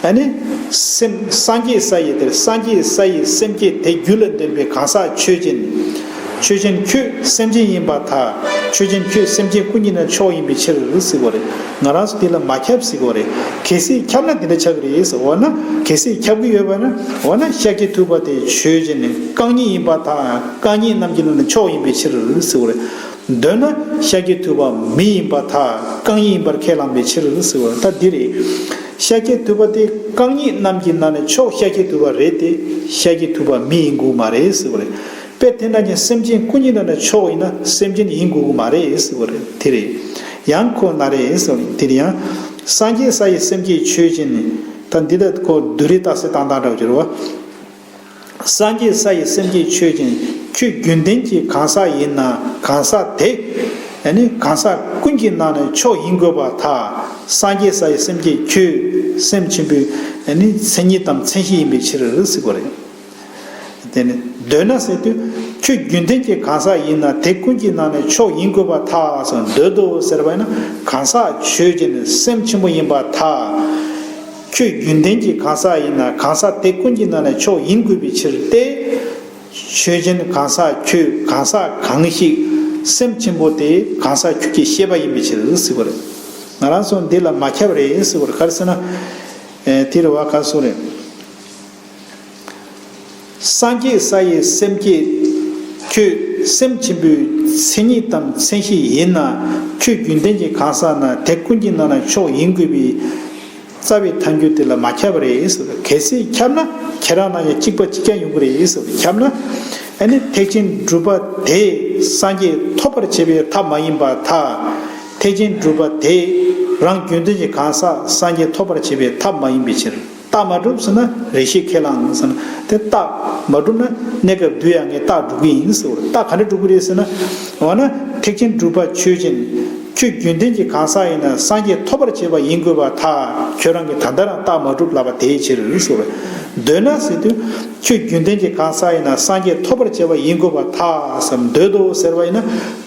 ཨ་ནི། སེམས་སངས་རྒྱས་ས་ཡི་དེར། སངས་རྒྱས་ས་ཡི་སེམས་བསྐྱེད་དེ་རྒྱུད་ལ་ལྡན་པའི་གང་ཟག་ཆོས་ཅན། ཆོས་ཅན་ཁྱོད་སེམས་ཅན་ཡིན་པར་ཐལ། ཆོས་ཅན་ཁྱོད་སེམས་ཅན་ཀུན་གྱི་ནང་མཆོག་ཡིན་པའི་ཕྱིར་ཟེར་བ་རེད། ང་རང་ཚོ་དེ་ལ་མ་ཁྱབ་ཟེར་བ་རེད། གལ་སྲིད་ཁྱབ་ན་དེ་འདྲ་ཆགས་ཀྱི་རེད་ཟེར་བ་ན། གལ་སྲིད་ཁྱབ་ཀྱི་ཡོད་པ་ན། འོ་ན་ཤཱཀྱ་ཐུབ་པ་དེ་ཆོས་ཅན་རྐང་གཉིས་ཡིན་པར་ཐལ། རྐང་གཉིས་རྣམས་ཀྱི་ནང་ནས་མཆོག་ཡིན་པའི་ཕྱིར་ཟེར་བ་རེད། འདོད་ན་ཤཱཀྱ་ཐུབ་པ་མི་ཡིན་པར་ཐལ། རྐང་གཉིས་ཡིན་པར་ཁས་བླངས་པའི་ཕྱིར་ཟེར་བ་ད་འདི་རེད། ཤཱཀྱ་ཐུབ་པ་དེ་རྐང་གཉིས་རྣམས་ཀྱི་ནང་ནས་མཆོག་ཤཱཀྱ་ཐུབ་པ་རེད་དེ། ཤཱཀྱ་ཐུབ་པ་མི་ཡིན་དགོས་མ་རེད་ཟེར་བ་རེད། དཔེ་དེ་འདྲ་ཉིད་སེམས་ཅན་ཀུན་གྱི་ནང་ནས་མཆོག་ཡིན་ན་སེམས་ཅན་ཡིན་དགོས་ཀྱི་མ་རེད་ཟེར་བ་རེད། དེ་རེད། ཡང་ཁོ་ན་རེ་ཟེར་བ་རེད། དེ་རེད། ཡང་སངས་རྒྱས་ས་ཡི་སེམས་བསྐྱེད་ཆོས་ཅན། ད་འདི་ལ་ཁོ་བསྡུ་རིགས་རྟགས་གསལ་བཏང་སྟངས་འདྲ་བོ་ཅིག་རེད་བ། སངས་རྒྱས་ས་ཡི་སེམས་བསྐྱེད་ཆོས་ཅན། ཁྱོད་རྒྱུན་ལྡན་གྱི་གང་ཟག་ཡིན་ན་གང་ཟག་དེ། ཨ་ནི་གང་ཟག་ཀུན་གྱི་ནང་ནས་མཆོག་ཡིན་དགོས་པར་ཐལ། སངས་རྒྱས་ས་ཡི་སེམས་བསྐྱེད་ཁྱོད་སེམས་ཆེན་པོའི་ཨ་ནི་མཚན་ཉིད་དམ་མཚན་གཞི་ཡིན་པའི་ཕྱིར་ཟེར་བ་རེད། དེ་ནི་འདོད་ན་ཟེར་དུས། ཁྱོད་རྒྱུན་ལྡན་གྱི་གང་ཟག་ཡིན་ན་དེ་ཀུན་གྱི་ནང་ནས་མཆོག་ཡིན་དགོས་པར་ཐལ་ཟེར། འདོད་དོ་ཟེར་བ་ཡིན་ན་གང་ཟག་ཆོས་ཅན་སེམས་ཆེན་པོ་ཡིན་པར་ཐལ། ཁྱོད་རྒྱུན་ལྡན་གྱི་གང་ཟག་ཡིན་ན་གང་ཟག་དེ་ཀུན་གྱི་ནང་ནས་མཆོག་ཡིན་དགོས་པའི་ཕྱིར་ཏེ། ཆོས་ཅན་གང་ཟག་ཁྱོད་གང་ཟག་གང་ཞིག་སེམས་ཆེན་པོ་དེ་གང་ཟག་ཁྱོད་ཀྱི་ཤེས་པ་ཡིན་པའི་ཕྱིར་ཟེར་བ་རེད། ང་རང་ཚོ་འདི་ལ་མ་ཁྱབ་རེད་ཟེར་བ་རེད། ག་རེ་ཟེར་ན། ཨེ་དེ་རེད་བ། ག་རེ་ཟེར་རེད། སངས་རྒྱས་ས་ཡི་སེམས་བསྐྱེད་ཁྱོད་སེམས་ཆེན་པོའི་མཚན་ཉིད་དམ་མཚན་གཞི་ཡིན་ན། ཁྱོད་རྒྱུན་ལྡན་གྱི་གང་ཟག་ན་དེ་ཀུན་གྱི་ནང་ན་མཆོག་ཡིན་དགོས་པའི་རྩ་བའི་ཐལ་འགྱུར་དེ་ལ་མ་ཁྱབ་པ་རེད་ཟེར། གལ་སྲིད་ཁྱབ་ན་ཁྱེད་རང་ན་ཡང་གཅིག་པ་གཅིག་རྐྱང་ཡོང་གི་རེད་ཟེར། ཁྱབ་ན་ཨ་ནི་ཐེག་ཆེན་གྲུབ་པ་དེ་སངས་རྒྱས་ཐོབ་པར་བྱེད་པའི་ཐབས་མ་ཡིན་པར་ཐལ། ཐེག་ཆེན་གྲུབ་པ་དེ་རང་རྒྱུན་ལྡན་གྱི་གང་ཟག་སངས་རྒྱས་ཐོབ་པར་བྱེད་པའི་ཐབས་མ་ཡིན་པའི་ཕྱིར། རྟགས་མ་གྲུབ་ཟེར་ན་རེ་ཞིག་ཁས་བླངས་ཟེར་ན། དེ་རྟགས་མ་གྲུབ་ན་གནས་སྐབས་དུས་ཡང་ངས་རྟགས་སྒྲུབ་ཀྱི་ཡིན་ཟེར་བ་རེད། རྟགས་ག་འདྲ་སྒྲུབ་ཀྱི་རེད་ཟེར་ན། འོ་ན་ཐེག་ཆེན་གྲུབ་པ་ཆོས་ཅན། ཁྱོད་རྒྱུན་ལྡན་གྱི་གང་ཟག་ཡིན་ན་སངས་རྒྱས་ཐོབ་པར་བྱེད་པ་ཡིན་དགོས་པར་ཐལ། ཁྱོད་རང་གིས་ད་ལྟ་རང་རྟགས་མ་གྲུབ་ལབ་པ་དེའི་ཕྱིར་ཟེར་བ་རེད། འདོད་ན་ཟེར་དུས། ཁྱོད་རྒྱུན་ལྡན་གྱི་གང་ཟག་ཡིན་ན་སངས་རྒྱས་ཐོབ་པར་བྱེད་པ་ཡིན་དགོས་པར་ཐལ་ཟེར། འདོད་དོ་ཟེར་བ་ཡིན་ན་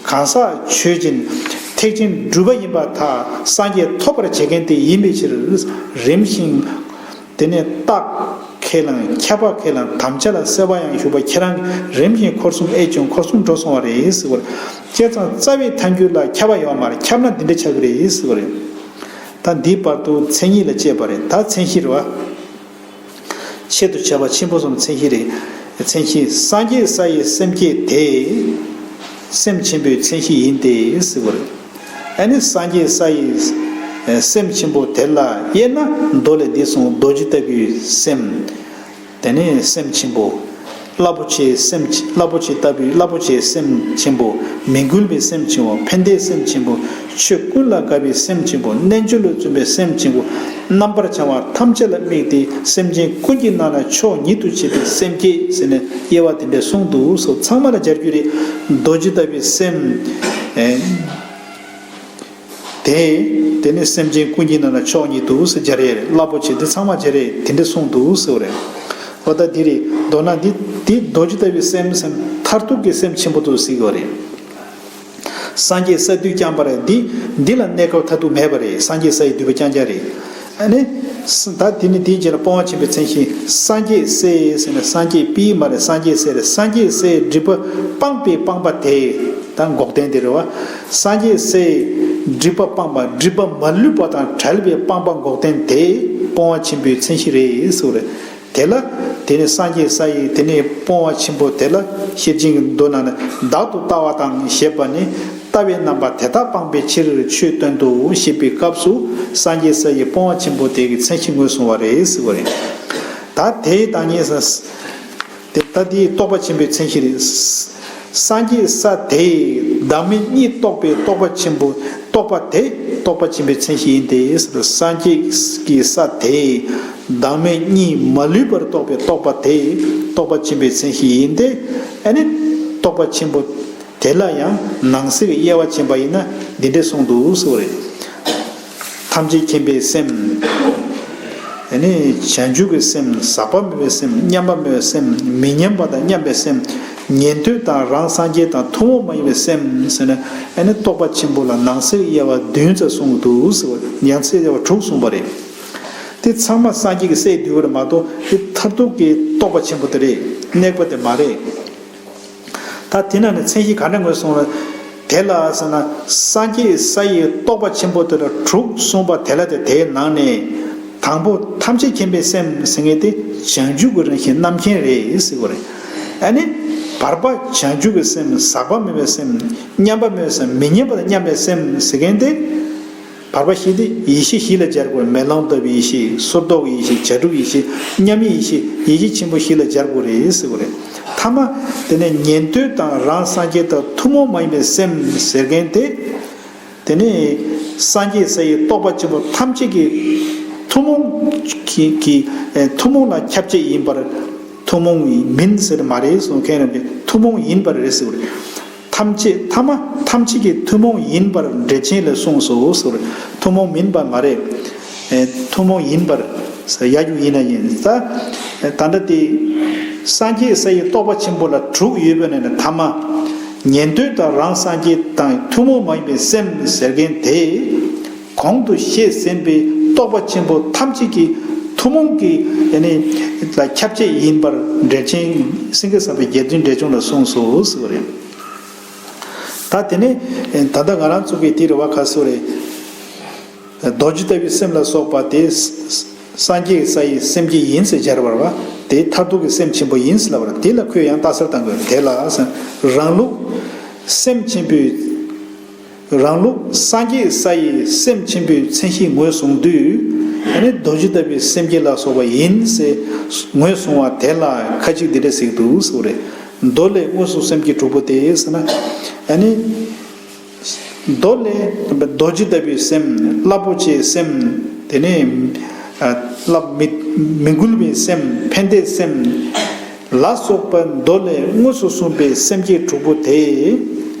གང་ཟག་ཆོས་ཅན། ཐེག་ཆེན་གྲུབ་པ་ཡིན་པར་ཐལ། སངས་རྒྱས་ཐོབ་པར་བྱེད་མཁན་དེ་ཡིན་པའི་ཕྱིར། རིམ་བཞིན། དེ་ནས་རྟགས་ཁས་བླངས་ཁྱབ་པ་ཁས་བླངས་དམ་བཅའ་ལ་གསལ་བ་ཡང་ཞུགས་པ་ཁྱེད་རང་གིས་རིམ་བཞིན་འཁོར་གསུམ་ཨེ་བྱུང་འཁོར་གསུམ་འགྲོ་སོང་བ་རེད་ཟེར་བ་རེད། བྱས་ཙང་རྩ་བའི་ཐལ་འགྱུར་ལ་ཁྱབ་པ་ཡོད་མ་རེད། ཁྱབ་ན་འདི་འདྲ་ཆགས་ཀྱི་རེད་ཟེར་བ་རེད། ད་འདིའི་བར་དུ་མཚན་ཉིད་ལ་དཔྱད་པ་རེད། ད་མཚན་གཞི་རེད་བ། ཆེད་དུ་བྱ་བ་ཆེན་པོ་གསུམ་མཚན་གཞི་རེད། མཚན་གཞི་སངས་རྒྱས་ས་ཡི་སེམས་བསྐྱེད་དེ། སེམས་ཆེན་པོའི་མཚན་གཞི་ཡིན་ཏེ་ཟེར་བ་རེད། ཨ་ནི་སངས་རྒྱས་ས་ཡི་སེམས་ཆེན་པོ་དེ་ལ་དབྱེ་ན་མདོ་ལས་འདི་གསུངས། རྡོ་རྗེ་ལྟ་བུའི་སེམས། དེ་ནས་སེམས་ཆེན་པོ། རླབས་པོ་ཆེའི་སེམས་ཆེ། རླབས་པོ་ཆེ་ལྟ་བུའི་རླབས་པོ་ཆེའི་སེམས་ཆེན་པོ། མི་འགུལ་བའི་སེམས་ཆེན་པོ། ཕན་བདེའི་སེམས་ཆེན་པོ། ཆོས་ཀུན་ལ་དགའ་བའི་སེམས་ཆེན་པོ། རྣལ་འབྱོར་ལ་བརྩོན་པའི་སེམས་ཆེན་པོ། རྣམ་པར་བྱང་བ་ཐམས་ཅད་ལ་དམིགས་ཏེ་སེམས་ཅན་ཀུན་གྱི་ནང་ན་མཆོག་ཉིད་དུ་བྱེད་པའི་སེམས་བསྐྱེད་ཟེར་ནས་དབྱེ་བ་དེ་འདྲ་གསུངས་འདུག་སོགས་ཚང་མ་ལ་སྦྱར་རྒྱུ་རེད། རྡོ་རྗེ་ལྟ་བུའི་སེམས། ཨེ། དེ། དེ་ནི་སེམས་ཅན་ཀུན་གྱི་ནང་ན་མཆོག་ཉིད་དུ་ཟེར་སྦྱར་ཡས་རེད། རླབས་པོ་ཆེ་འདི་ཚང་མ་སྦྱར་ཡས་དེ་འདྲ་གསུངས་འདུག་ཟེར་བ་རེད། འོ་ད་འདི་རེད། མདོར་ན་འདི་འདི་རྡོ་རྗེ་ལྟ་བུའི་སེམས་སེམས་མཐར་ཐུག་གི་སེམས་ཆེན་པོ་དུ་གཟིགས་ཡོད་རེད། སངས་རྒྱས་ས་འདུས་རྐྱང་པ་རེད། འདི་འདི་ལ་གནས་སྐབས་མཐར་ཐུག་མེད་པ་རེད། སངས་རྒྱས་ས་ཡི་འདུས་པ་རྐྱང་རྐྱང་རེད། ཨ་ནི། ད་དེ་ནི་དེའི་རྗེས་ལ་སྤོང་བ་ཆེན་པོའི་མཚན་གཞི། སངས་རྒྱས་སའི་ཟེར་ན་སངས་རྒྱས་པའི་མ་རེད། སངས་རྒྱས་སའི་རེད། སངས་རྒྱས་སའི་སྒྲིབ་པ་སྤངས་པའི་སྤངས་པ་དེ། ད་འགོག་བདེན་དེ་རེད་བ། སངས་རྒྱས་སའི་སྒྲིབ་པ་སྤངས་པ། སྒྲིབ་པ་མ་ལུས་པ་དང་བྲལ་བའི་སྤངས་པ་འགོག་བདེན་དེ་སྤོང་བ་ཆེན་པོའི་མཚན་གཞི་རེད་ཟེར་བ་རེད། དེ་ལ། དེ་ནི་སངས་རྒྱས་ས་ཡི་དེ་ནི་སྤོང་བ་ཆེན་པོ་དེ་ལ་ཤེར་ཕྱིན་གྱི་མདོ་ནང་ནས་བདག་ཏུ་ལྟ་བ་དང་ཞེས་པ་ནི་ལྟ་བའི་རྣམ་པ་དེ་དག་སྤངས་པའི་ཕྱིར་ཆོས་སྟོན་ཏོ་ཞེས་པའི་སྐབས་སུ་སངས་རྒྱས་ས་ཡི་སྤོང་བ་ཆེན་པོ་དེ་གི་མཚན་གཞི་ངོས་བཟུང་བ་རེད་ཟེར་བ་རེད། ད་དེའི་བདག་ཉིད་ས། དེ་ལྟ་དེའི་རྟོགས་པ་ཆེན་པོའི་མཚན་གཞི་རེད། སངས་རྒྱས་ས་དེའི་བདག་མེད་གཉིས་རྟོགས་པའི་རྟོགས་པ་ཆེན་པོ། རྟོགས་པ་དེ་རྟོགས་པ་ཆེན་པོའི་མཚན་གཞི་ཡིན་ཏེ། སངས་རྒྱས་ཀྱི་ས་དེའི་བདག་མེད་གཉིས་མ་ལུས་པར་རྟོགས་པའི་རྟོགས་པ་དེ་རྟོགས་པ་ཆེན་པོའི་མཚན་གཞི་ཡིན་ཏེ། ཨ་ནི་རྟོགས་པ་ཆེན་པོ། དེ་ལ་ཡང་ནང་གསེས་ཀྱི་དབྱེ་བ་ཕྱེ་བ་ཡིན་ན་འདི་འདྲས་གསུངས་འདུག་ཟེར་བ་རེད། ཐམས་ཅད་མཁྱེན་པའི་སེམས། དེ་ནས་བྱང་ཆུབ་ཀྱི་སེམས། ཟག་པ་མེད་པའི་སེམས། མཉམ་པ་མེད་པའི་སེམས། མི་མཉམ་པ་དང་མཉམ་པའི་སེམས། ཉན་ཐོས་དང་རང་སངས་རྒྱས་དང་ཐུན་མོང་མ་ཡིན་པའི་སེམས་ཟེར་ནས་ཨ་ནི་རྟོགས་པ་ཆེན་པོ་ལ་ནང་གསེས་དབྱེ་བ་བདུན་ཙམ་གསུངས་འདུག་ཟེར་བ། ནང་གསེས་དབྱེ་བ་དྲུག་གསུངས་པ་རེད། དེ་ཚང་མ་སངས་རྒྱས་ཀྱི་སྲས་བསྡུས་པ་རེད་མ་གཏོགས་དེ་མཐར་ཐུག་གི་རྟོགས་པ་ཆེན་པོ་དེ་རེད། གནས་པ་དེ་མ་རེད། ད་དེ་ནང་ནས་མཚན་གཞི་ག་འདྲ་ངོས་བཟུང་ལ། དེ་ལ་ཟེར་ན་སངས་རྒྱས་ས་ཡི་རྟོགས་པ་ཆེན་པོ་དེ་ལ་དྲུག་གསུངས་པ་དེ་ལ་དེ་དེའི་ནང་ནས་དང་པོ་ཐམས་ཅད་མཁྱེན་པའི་སེམས་ཟེར་མཁན་དེ་བྱང་ཆུབ་ཀྱི་རང་བཞིན་རྣམ་མཁྱེན་རེད་ཟེར་བ་རེད། ཨ་ནི་བར་པ་བྱང་ཆུབ་ཀྱི་སེམས། ཟག་པ་མེད་པའི་སེམས། མཉམ་པ་མེད་པའི་སེམས། མི་མཉམ་པ་དང་མཉམ་པའི་སེམས་ཟེར་མཁན་དེ། བར་པ་བཞི་དེ་ཡེ་ཤེས་བཞི་ལ་སྦྱར་དགོས། མེ་ལོང་ལྟ་བུའི་ཡེ་ཤེས། སོར་རྟོག་གི་ཡེ་ཤེས། བྱ་གྲུབ་ཡེ་ཤེས། མཉམ་མེད་ཡེ་ཤེས། ཡེ་ཤེས་ཆེན་པོ་བཞི་ལ་སྦྱར་དགོས་རེད་ཟེར་དགོས་རེད། ཐ་མ་དེ་ནས་ཉན་ཐོས་དང་རང་སངས་རྒྱས་དང་ཐུན་མོང་མ་ཡིན་པའི་སེམས་ཟེར་མཁན་དེ། དེ་ནས་སངས་རྒྱས་ས་ཡི་རྟོགས་པ་ཆེན་པོ་ཐམས་ཅད་ཀྱི་ཐུན་མོང་གི་གི་ཐུན་མོང་ལ་ཁྱབ་བྱེད་ཡིན་པར། ཐུན་མོང་མིན་ཟེར་མ་རེད་གསུང་མཁན་རྣམས་ཀྱིས་ཐུན་མོང་ཡིན་པར་རེད་ཟེར་བ་རེད། ཐམས་ཅད་ཐ་མ་ཐམས་ཅད་ཀྱི་ཐུན་མོང་ཡིན་པར་འགྲེལ་ཆེན་ལས་གསུངས་སོ་ཟེར། ཐུན་མོང་མིན་པ་མ་རེད། ཨེ་ཐུན་མོང་ཡིན་པར་ཟེར་ཡ་རྒྱུ་ཡིན་ན་ཡིན་ད། ད་ལྟ་དེ་སངས་རྒྱས་ས་ཡི་རྟོགས་པ་ཆེན་པོ་ལ་དྲུག་ཡོད་པའི་ནང་ནས་ཐ་མ་ཉན་ཐོས་དང་རང་སངས་རྒྱས་དང་ཐུན་མོང་མ་ཡིན་པའི་སེམས་ཟེར་མཁན་དེ། གོང་དུ་བཤད་ཟིན་པའི་རྟོགས་པ་ཆེན་པོ་ཐམས་ཅད་ཀྱི་ཐུན་མོང་གི་ཨ་ནི་ལ་ཁྱབ་བྱེད་ཡིན་པར་འགྲེལ་ཆེན་སེང་གེ་བཟང་པོའི་རྒྱས་བསྡུས་འགྲེལ་ཆུང་ལ་གསུངས་སོ་ཟེར་བ་རེད། ད་དེ་ནས་ད་ལྟ་ང་རང་ཚོ་གི་དེ་རེད་བ་ག་ཟེར་རེད། རྡོ་རྗེ་ལྟ་བུའི་སེམས་ལ་སོགས་པ་དེ་སངས་རྒྱས་ས་ཡི་སེམས་བསྐྱེད་ཡིན་ཟེར་སྦྱར་བར་བ། དེ་མཐར་ཐུག་གི་སེམས་ཆེན་པོ་ཡིན་ཟེར་ལབ་པར་དེ་ལ་ཁོས་ཡང་རྟགས་གསལ་བཏང་དགོས། དེ་ལ་རང་ལུགས་སེམས་ཆེན་པོའི། རང་ལུགས་སངས་རྒྱས་ས་ཡི་སེམས་ཆེན་པོའི་མཚན་གཞི་ངོས་བཟུང་དུས། ཨ་ནི་རྡོ་རྗེ་ལྟ་བུའི་སེམས་བསྐྱེད་ལ་སོགས་པ་ཡིན་ཟེར་ངོས་བཟུང་བ་དེ་ལ་ཁ་ཅིག་འདི་འདྲ་ཟེར་གྱི་འདུག་ཟེར་བ་རེད། མདོ་ལས་དངོས་སུ་སེམས་བསྐྱེད་དྲུག་པོ་སྟེ་ཟེར་ན། ཨ་ནི། མདོ་ལས་རྡོ་རྗེ་ལྟ་བུའི་སེམས། རླབས་པོ་ཆེའི་སེམས། དེ་ནས་རླབས་མི་མི་འགུལ་བའི་སེམས། ཕན་བདེའི་སེམས་ལ་སོགས་པ་མདོ་ལས་དངོས་སུ་གསུངས་པའི་སེམས་བསྐྱེད་དྲུག་པོ་དེ།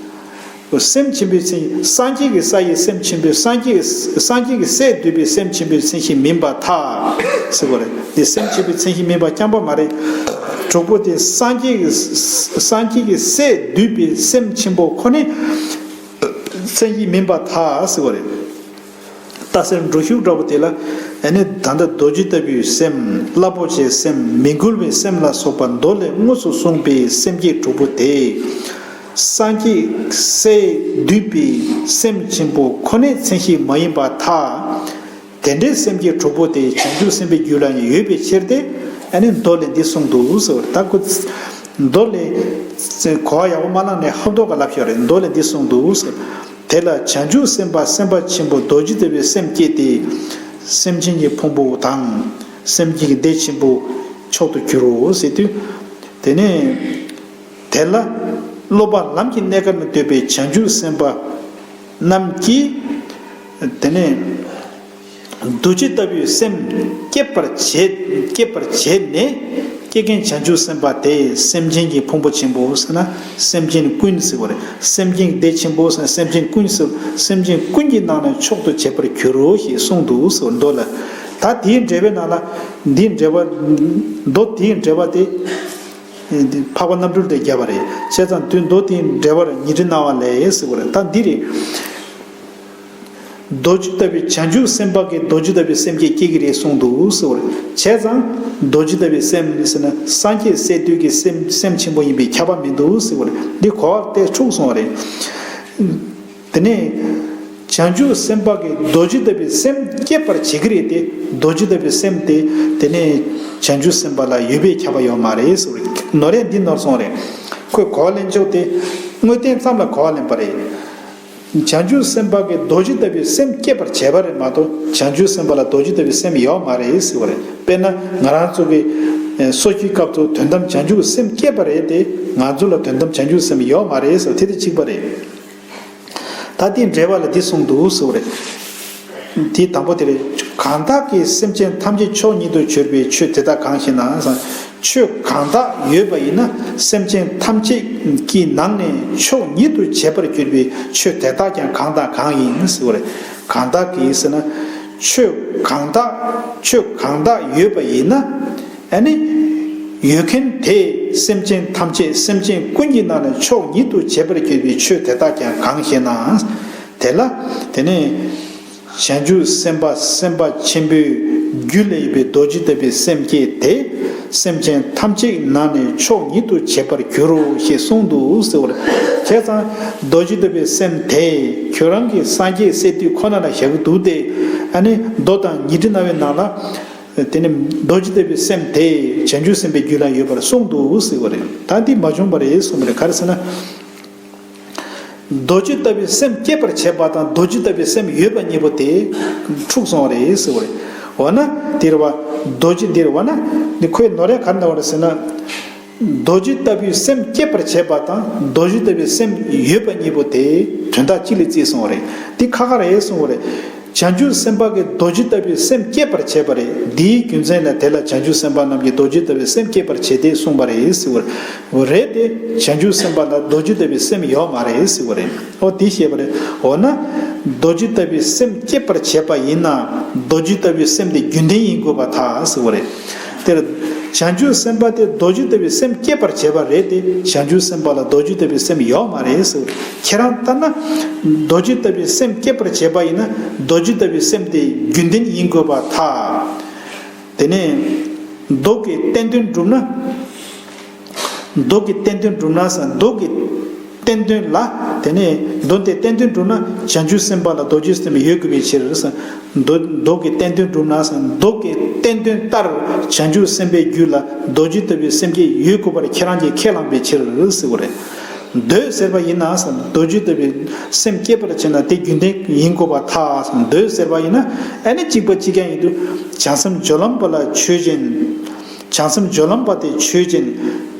སེམས་ཆེན་པོའི་མཚན་སངས་རྒྱས་ཀྱི་ས་ཡི་སེམས་ཆེན་པོའི་སངས་རྒྱས་སངས་རྒྱས་ཀྱི་སྲས་བསྡུས་པའི་སེམས་ཆེན་པོའི་མཚན་གཞི་མིན་པར་ཐལ། ཟེར་བ་རེད། འདི་སེམས་ཆེན་པོའི་མཚན་གཞི་མིན་པ་རྐྱང་པ་མ་རེད། དྲུག་པོ་དེ་སངས་རྒྱས་ཀྱི་སངས་རྒྱས་ཀྱི་སྲས་བསྡུས་པའི་སེམས་ཆེན་པོ་ཁོ་ནས་མཚན་གཞི་མིན་པར་ཐལ་ཟེར་བ་རེད། རྟགས་གསལ་འགྲོ་ཤུགས་འདྲ་པོ་དེ་ལ་ཨ་ནི་ད་ལྟ་རྡོ་རྗེ་ལྟ་བུའི་སེམས། རླབས་པོ་ཆེའི་སེམས། མི་འགུལ་བའི་སེམས་ལ་སོགས་པ་མདོ་ལས་དངོས་སུ་གསུངས་པའི་སེམས་བསྐྱེད་དྲུག་པོ་དེ། སངས་རྒྱས་སྲས་བསྡུས་པའི་སེམས་ཆེན་པོ་ཁོ་ནའི་མཚན་གཞི་མ་ཡིན་པར་ཐལ། དེ་འདྲའི་སེམས་བསྐྱེད་དྲུག་པོ་དེ་བྱང་ཆུབ་སེམས་དཔའི་རྒྱུད་ལ་ཡང་ཡོད་པའི་ཕྱིར་ཏེ། ཨ་ནི་མདོ་ལས་འདི་གསུངས་འདུག་ཟེར་བ་རེད། ད་ཁོ་མདོ་ལས་གོ་བ་ཡག་པོ་མ་བླངས་ནས་ཧབ་ཐོབ་ཀ་ལབ་ཤོག་རེད། མདོ་ལས་འདི་གསུངས་འདུག་ཟེར། དེ་ལ་བྱང་ཆུབ་སེམས་དཔའ་སེམས་དཔའ་ཆེན་པོ་རྡོ་རྗེ་ལྟ་བུའི་སེམས་བསྐྱེད་དེ། སེམས་ཅན་གྱི་ཕུང་པོ་དང་སེམས་ཅན་གྱི་བདེ་ཆེན་པོ་མཆོག་ཏུ་གྱུར་རོ་ཟེར་དུས། དེ་ནས་དེ་ལ་སློབ་པ་ལམ་གྱི་གནས་སྐབས་ནས་འདོད་པའི་བྱང་ཆུབ་སེམས་དཔའ་རྣམས་ཀྱིས། དེ་ནས་རྡོ་རྗེ་ལྟ་བུའི་སེམས་བསྐྱེད་པར་བྱེད། བསྐྱེད་པར་བྱས་ནས། བསྐྱེད་མཁན་བྱང་ཆུབ་སེམས་དཔའ་དེ་སེམས་ཅན་གྱི་ཕུང་པོ་ཆེན་པོ་ཟེར་ན་སེམས་ཅན་ཀུན་ཟེར་བ་རེད། སེམས་ཅན་བདེ་ཆེན་པོ་ཟེར་ན་སེམས་ཅན་ཀུན་ཟེར། སེམས་ཅན་ཀུན་གྱི་ནང་ནས་མཆོག་ཏུ་བྱེད་པར་འགྱུར་རོ་ཞེས་གསུངས་འདུག་ཟེར་བ་མདོ་ལ། ད་དེའི་འགྲེལ་པའི་ནང་ལ་འདིའི་འགྲེལ་པ། མདོ་དེའི་འགྲེལ་པ་དེ། འཕགས་པ་རྣམ་གྲོལ་དེ་བརྒྱབ་པ་རེད། བྱས་ཙང་དུས་མདོ་དེའི་འགྲེལ་པར་ཉི་ཁྲི་སྣང་བ་ལས་ཟེར་བ་རེད། ད་འདི་རེད། རྡོ་རྗེ་ལྟ་བུའི་བྱང་ཆུབ་སེམས་དཔའ་གིས་རྡོ་རྗེ་ལྟ་བུའི་སེམས་བསྐྱེད་སྐྱེ་གི་རེད་གསུངས་འདུག་ཟེར་བ་རེད། བྱས་ཙང་རྡོ་རྗེ་ལྟ་བུའི་སེམས་ཟེར་ན་སངས་རྒྱས་སྲས་བསྡུས་ཀྱི་སེམས་སེམས་ཆེན་པོ་ཡིན་པས་ཁྱབ་པ་མི་འདུག་ཟེར་བ་རེད། འདི་གོ་བ་དེ་འཁྲུགས་སོང་བ་རེད། དེ་ནས་བྱང་ཆུབ་སེམས་དཔའ་གིས་རྡོ་རྗེ་ལྟ་བུའི་སེམས་བསྐྱེད་པར་བྱེད་ཀྱི་རེད་དེ། རྡོ་རྗེ་ལྟ་བུའི་སེམས་དེ་དེ་ནས་བྱང་ཆུབ་སེམས་དཔའ་ལ་ཡོད་པས་ཁྱབ་པ་ཡོད་མ་རེད་ཟེར་བ་རེད། ནོར་རེད། འདི་ནོར་སོང་བ་རེད། ཁོས་གོ་བ་ལེན་ཕྱོགས་དེ་དངོས་བསྟན་ཙམ་ལ་གོ་བ་ལེན་པ་རེད། བྱང་ཆུབ་སེམས་དཔའ་གིས་རྡོ་རྗེ་ལྟ་བུའི་སེམས་བསྐྱེད་པར་བྱས་པ་རེད་མ་གཏོགས་བྱང་ཆུབ་སེམས་དཔའ་ལ་རྡོ་རྗེ་ལྟ་བུའི་སེམས་ཡོད་མ་རེད་ཟེར་བ་རེད། དཔེར་ན་ང་རང་ཚོ་གི་ཨེ་སོ་སྐྱེའི་སྐབས་སུ་དོན་དམ་བྱང་ཆུབ་སེམས་བསྐྱེད་པ་རེད་དེ། ང་ཚོ་ལ་དོན་དམ་བྱང་ཆུབ་སེམས་ཡོད་མ་རེད་ཟེར་བ་དེ་དེ་གཅིག་པ་རེད། ད་དེའི་འགྲེལ་པ་ལ་འདི་གསུངས་འདུག་ཟེར་བ་རེད། དེའི་དང་པོ་དེ་རེད། གང་དག་གིས་སེམས་ཅན་ཐམས་ཅད་མཆོག་ཉིད་དུ་གྱུར་པའི་ཆོས་དེ་དག་གང་ཞེ་ན། ཆོས་གང་དག་ཡོད་པ་ཡིན་ན་སེམས་ཅན་ཐམས་ཅད་ཀྱི་ནང་ནས་མཆོག་ཉིད་དུ་བྱེད་པར་གྱུར་པའི་ཆོས་དེ་དག་ཀྱང་གང་དང་གང་ཡིན་ཟེར་བ་རེད། གང་དག་གིས་ཟེར་ན། ཆོས་གང་དག་ཆོས་གང་དག་ཡོད་པ་ཡིན་ན། ཨ་ནི། ཡོད་མཁན་དེ་སེམས་ཅན་ཐམས་ཅད་སེམས་ཅན་ཀུན་གྱི་ནང་ནས་མཆོག་ཉིད་དུ་བྱེད་པར་གྱུར་པའི་ཆོས་དེ་དག་ཀྱང་གང་ཞེ་ན། དེ་ལ། དེ་ནས། བྱང་ཆུབ་སེམས་དཔའ་སེམས་དཔའ་ཆེན་པོའི་རྒྱུད་ལ་ཡོད་པའི་རྡོ་རྗེ་ལྟ་བུའི་སེམས་བསྐྱེད་དེ། སེམས་ཅན་ཐམས་ཅད་ནང་ནས་མཆོག་ཉིད་དུ་བྱེད་པར་འགྱུར་རོ་ཞེས་གསུངས་འདུག་ཟེར་བ་རེད། བྱས་ཙང་རྡོ་རྗེ་ལྟ་བུའི་སེམས་དེ་ཁྱོད་རང་གི་སངས་རྒྱས་སའི་དུས་ཁོ་ན་ལ་བཞག་གི་འདུག་སྟེ། ཨ་ནི་མདོ་དང་ཉི་ཁྲི་རྣ་བའི་ནང་ལ། དེ་ནི་རྡོ་རྗེ་ལྟ་བུའི་སེམས་དེ་བྱང་ཆུབ་སེམས་དཔའི་རྒྱུད་ལ་ཡོད་པར་གསུངས་འདུག་ཟེར་བ་རེད། ད་འདི་མ་བྱུང་བ་རེད་གསུངས་པ་རེད། ག་རེ་ཟེར་ན། རྡོ་རྗེ་ལྟ་བུའི་སེམས་བསྐྱེད་པར་བྱེད་པ་དང་རྡོ་རྗེ་ལྟ་བུའི་སེམས་ཡོད་པ་གཉིས་པོ་དེ་འཁྲུགས་སོང་བ་རེད་ཟེར་བ་རེད། འོ་ན་འདིར་བ། རྡོ་རྗེ་འདིར་བ་ན་འདི་ཁོའི་ནོར་ར་ག་རེ་འདྲ་བ་རེད་ཟེར་ན། རྡོ་རྗེ་ལྟ་བུའི་སེམས་བསྐྱེད་པར་བྱེད་པ་དང་རྡོ་རྗེ་ལྟ་བུའི་སེམས་ཡོད་པ་གཉིས་པོ་དེ་དོན་དག་གཅིག་ལ་བརྩིས་སོང་བ་རེད། འདི་ཁ་ཁ་རེད་གསུངས་བ་རེད། བྱང་ཆུབ་སེམས་དཔའ་གིས་རྡོ་རྗེ་ལྟ་བུའི་སེམས་བསྐྱེད་པར་བྱེད་པ་རེད། འདིའི་རྒྱུ་མཚན་ལ་དེ་ལ་བྱང་ཆུབ་སེམས་དཔའ་རྣམས་ཀྱིས་རྡོ་རྗེ་ལྟ་བུའི་སེམས་བསྐྱེད་པར་བྱེད་དེ་གསུངས་པ་རེད་ཟེར་བ་རེད་དེ། བྱང་ཆུབ་སེམས་དཔའ་ལ་རྡོ་རྗེ་ལྟ་བུའི་སེམས་ཡོད་མ་རེད་ཟེར་བ་རེད། འོ་དེ་བཤད་པ་རེད། འོ་ན། རྡོ་རྗེ་ལྟ་བུའི་སེམས་བསྐྱེད་པར་བྱེད་པ་ཡིན་ན། རྡོ་རྗེ་ལྟ་བུའི་སེམས་དེ་རྒྱུན་ལྡན་ཡིན་དགོས་པར་ཐལ་ཟེར་བ་རེད། དེར། བྱང་ཆུབ་སེམས་དཔའ་དེ་རྡོ་རྗེ་ལྟ་བུའི་སེམས་བསྐྱེད་པར་བྱེད་པ་རེད་དེ། བྱང་ཆུབ་སེམས་དཔའ་ལ་རྡོ་རྗེ་ལྟ་བུའི་སེམས་ཡོད་མ་རེད་ཟེར། ཁྱེད་རང་ལྟར་ན། རྡོ་རྗེ་ལྟ་བུའི་སེམས་བསྐྱེད་པར་བྱེད་པ་ཡིན་ན། རྡོ་རྗེ་ལྟ་བུའི་སེམས་དེ་རྒྱུན་ལྡན་ཡིན་དགོས་པར་ཐལ། དེ་ནས། མདོ་གི་བསྟན་དོན་བསྒྲུབ་ན། མདོ་གི་བསྟན་དོན་བསྒྲུབ་ན་ཟེར། མདོ་གི་བསྟན་དོན་ལ། དེ་ནས་མདོ་དེ་བསྟན་དོན་བསྒྲུབ་ན་བྱང་ཆུབ་སེམས་དཔའ་ལ་རྡོ་རྗེ་སེམས་ཡོད་དགོས་པའི་ཕྱིར་ཟེར། མདོ་མདོ་གི་བསྟན་དོན་བསྒྲུབ་ན་ཟེར། མདོ་གི་བསྟན་དོན་ལྟར་བྱང་ཆུབ་སེམས་དཔའི་རྒྱུད་ལ་རྡོ་རྗེ་ལྟ་བུའི་སེམས་བསྐྱེད་ཡོད་དགོས་པར་ཁྱེད་རང་གིས་ཁས་བླངས་པའི་ཕྱིར་ཟེར་བ་རེད། འདོད་ཟེར་བ་ཡིན་ན་ཟེར། རྡོ་རྗེ་ལྟ་བུའི་སེམས་བསྐྱེད་པར་བྱས་ན་དེ་རྒྱུན་ལྡན་ཡིན་དགོས་པར་ཐལ་ཟེར། འདོད་ཟེར་བ་ཡིན་ན་ཨ་ནི་གཅིག་པ་གཅིག་རྐྱང་ཡིན་དུས། བྱང་སེམས་སྦྱོར་ལམ་པ་ལ་ཆོས་ཅན། བྱང་སེམས་སྦྱོར་ལམ་པ་དེ་ཆོས་ཅན།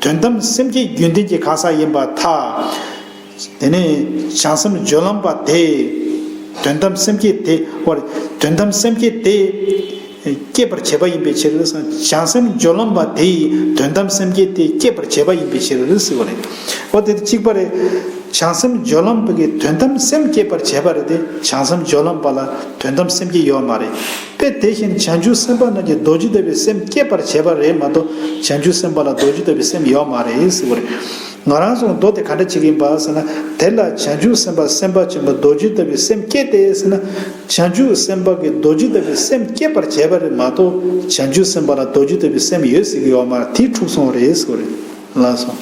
དོན་དམ་སེམས་བསྐྱེད་རྒྱུན་ལྡན་གྱི་གང་ཟག་ཡིན་པར་ཐལ། དེ་ནས་བྱང་སེམས་སྦྱོར་ལམ་པ་དེ། དོན་དམ་སེམས་བསྐྱེད་དེ་བར་དོན་དམ་སེམས་བསྐྱེད་དེ། བསྐྱེད་པར་བྱེད་པ་ཡིན་པའི་ཕྱིར་ཟེར། བྱང་སེམས་སྦྱོར་ལམ་པ་དེ་ཡིས་དོན་དམ་སེམས་བསྐྱེད་དེ་བསྐྱེད་པར་བྱེད་པ་ཡིན་པའི་ཕྱིར་ཟེར་བ་རེད། འོ་དེ་གཅིག་པ་རེད། བྱང་སེམས་སྦྱོར་ལམ་པ་གིས་དོན་དམ་སེམས་བསྐྱེད་པར་བྱེད་པ་རེད་དེ། བྱང་སེམས་སྦྱོར་ལམ་པ་ལ་དོན་དམ་སེམས་བསྐྱེད་ཡོད་མ་རེད། དཔེ་དེ་བཞིན་བྱང་ཆུབ་སེམས་དཔའ་རྣམས་ཀྱིས་རྡོ་རྗེ་ལྟ་བུའི་སེམས་བསྐྱེད་པར་བྱེད་པ་རེད་མ་གཏོགས། བྱང་ཆུབ་སེམས་དཔའ་ལ་རྡོ་རྗེ་ལྟ་བུའི་སེམས་ཡོད་མ་རེད་ཟེར་བ་རེད། ང་རང་ཚོ་མདོ་དེ་ག་འདྲ་བྱེད་ཀྱི་ཡིན་པ་ཟེར་ན། དེ་ལ་བྱང་ཆུབ་སེམས་དཔའ་སེམས་དཔའ་ཆེན་པོ་རྡོ་རྗེ་ལྟ་བུའི་སེམས་བསྐྱེད་དེ་ཟེར་ན། བྱང་ཆུབ་སེམས་དཔའ་གིས་རྡོ་རྗེ་ལྟ་བུའི་སེམས་བསྐྱེད་པར་བྱེད་པ་རེད་མ་གཏོགས། བྱང་ཆུབ་སེམས་དཔའ་ལ་རྡོ་རྗེ་ལྟ་བུའི་སེམས་ཡོད་ཟེར་གྱི་ཡོད་མ་རེད། དེ་འཁྲུགས་སོང་བ་རེད་ཟེར་བ་རེད། ལགས་སོ།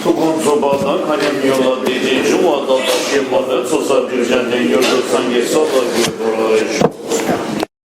ཐུགས་དགོངས་རྫོགས་པ་དང་མཁའ་མཉམ་ཡུལ་ལ་བདེ་ཆེན་འབྱུང་བ་དང་། བདག་གཞན་མ་ལུས་ཚོགས་བསགས་སྒྲིབ་སྦྱངས་ནས། མྱུར་དུ་སངས་རྒྱས་སོ་ལ་འགོད་པར།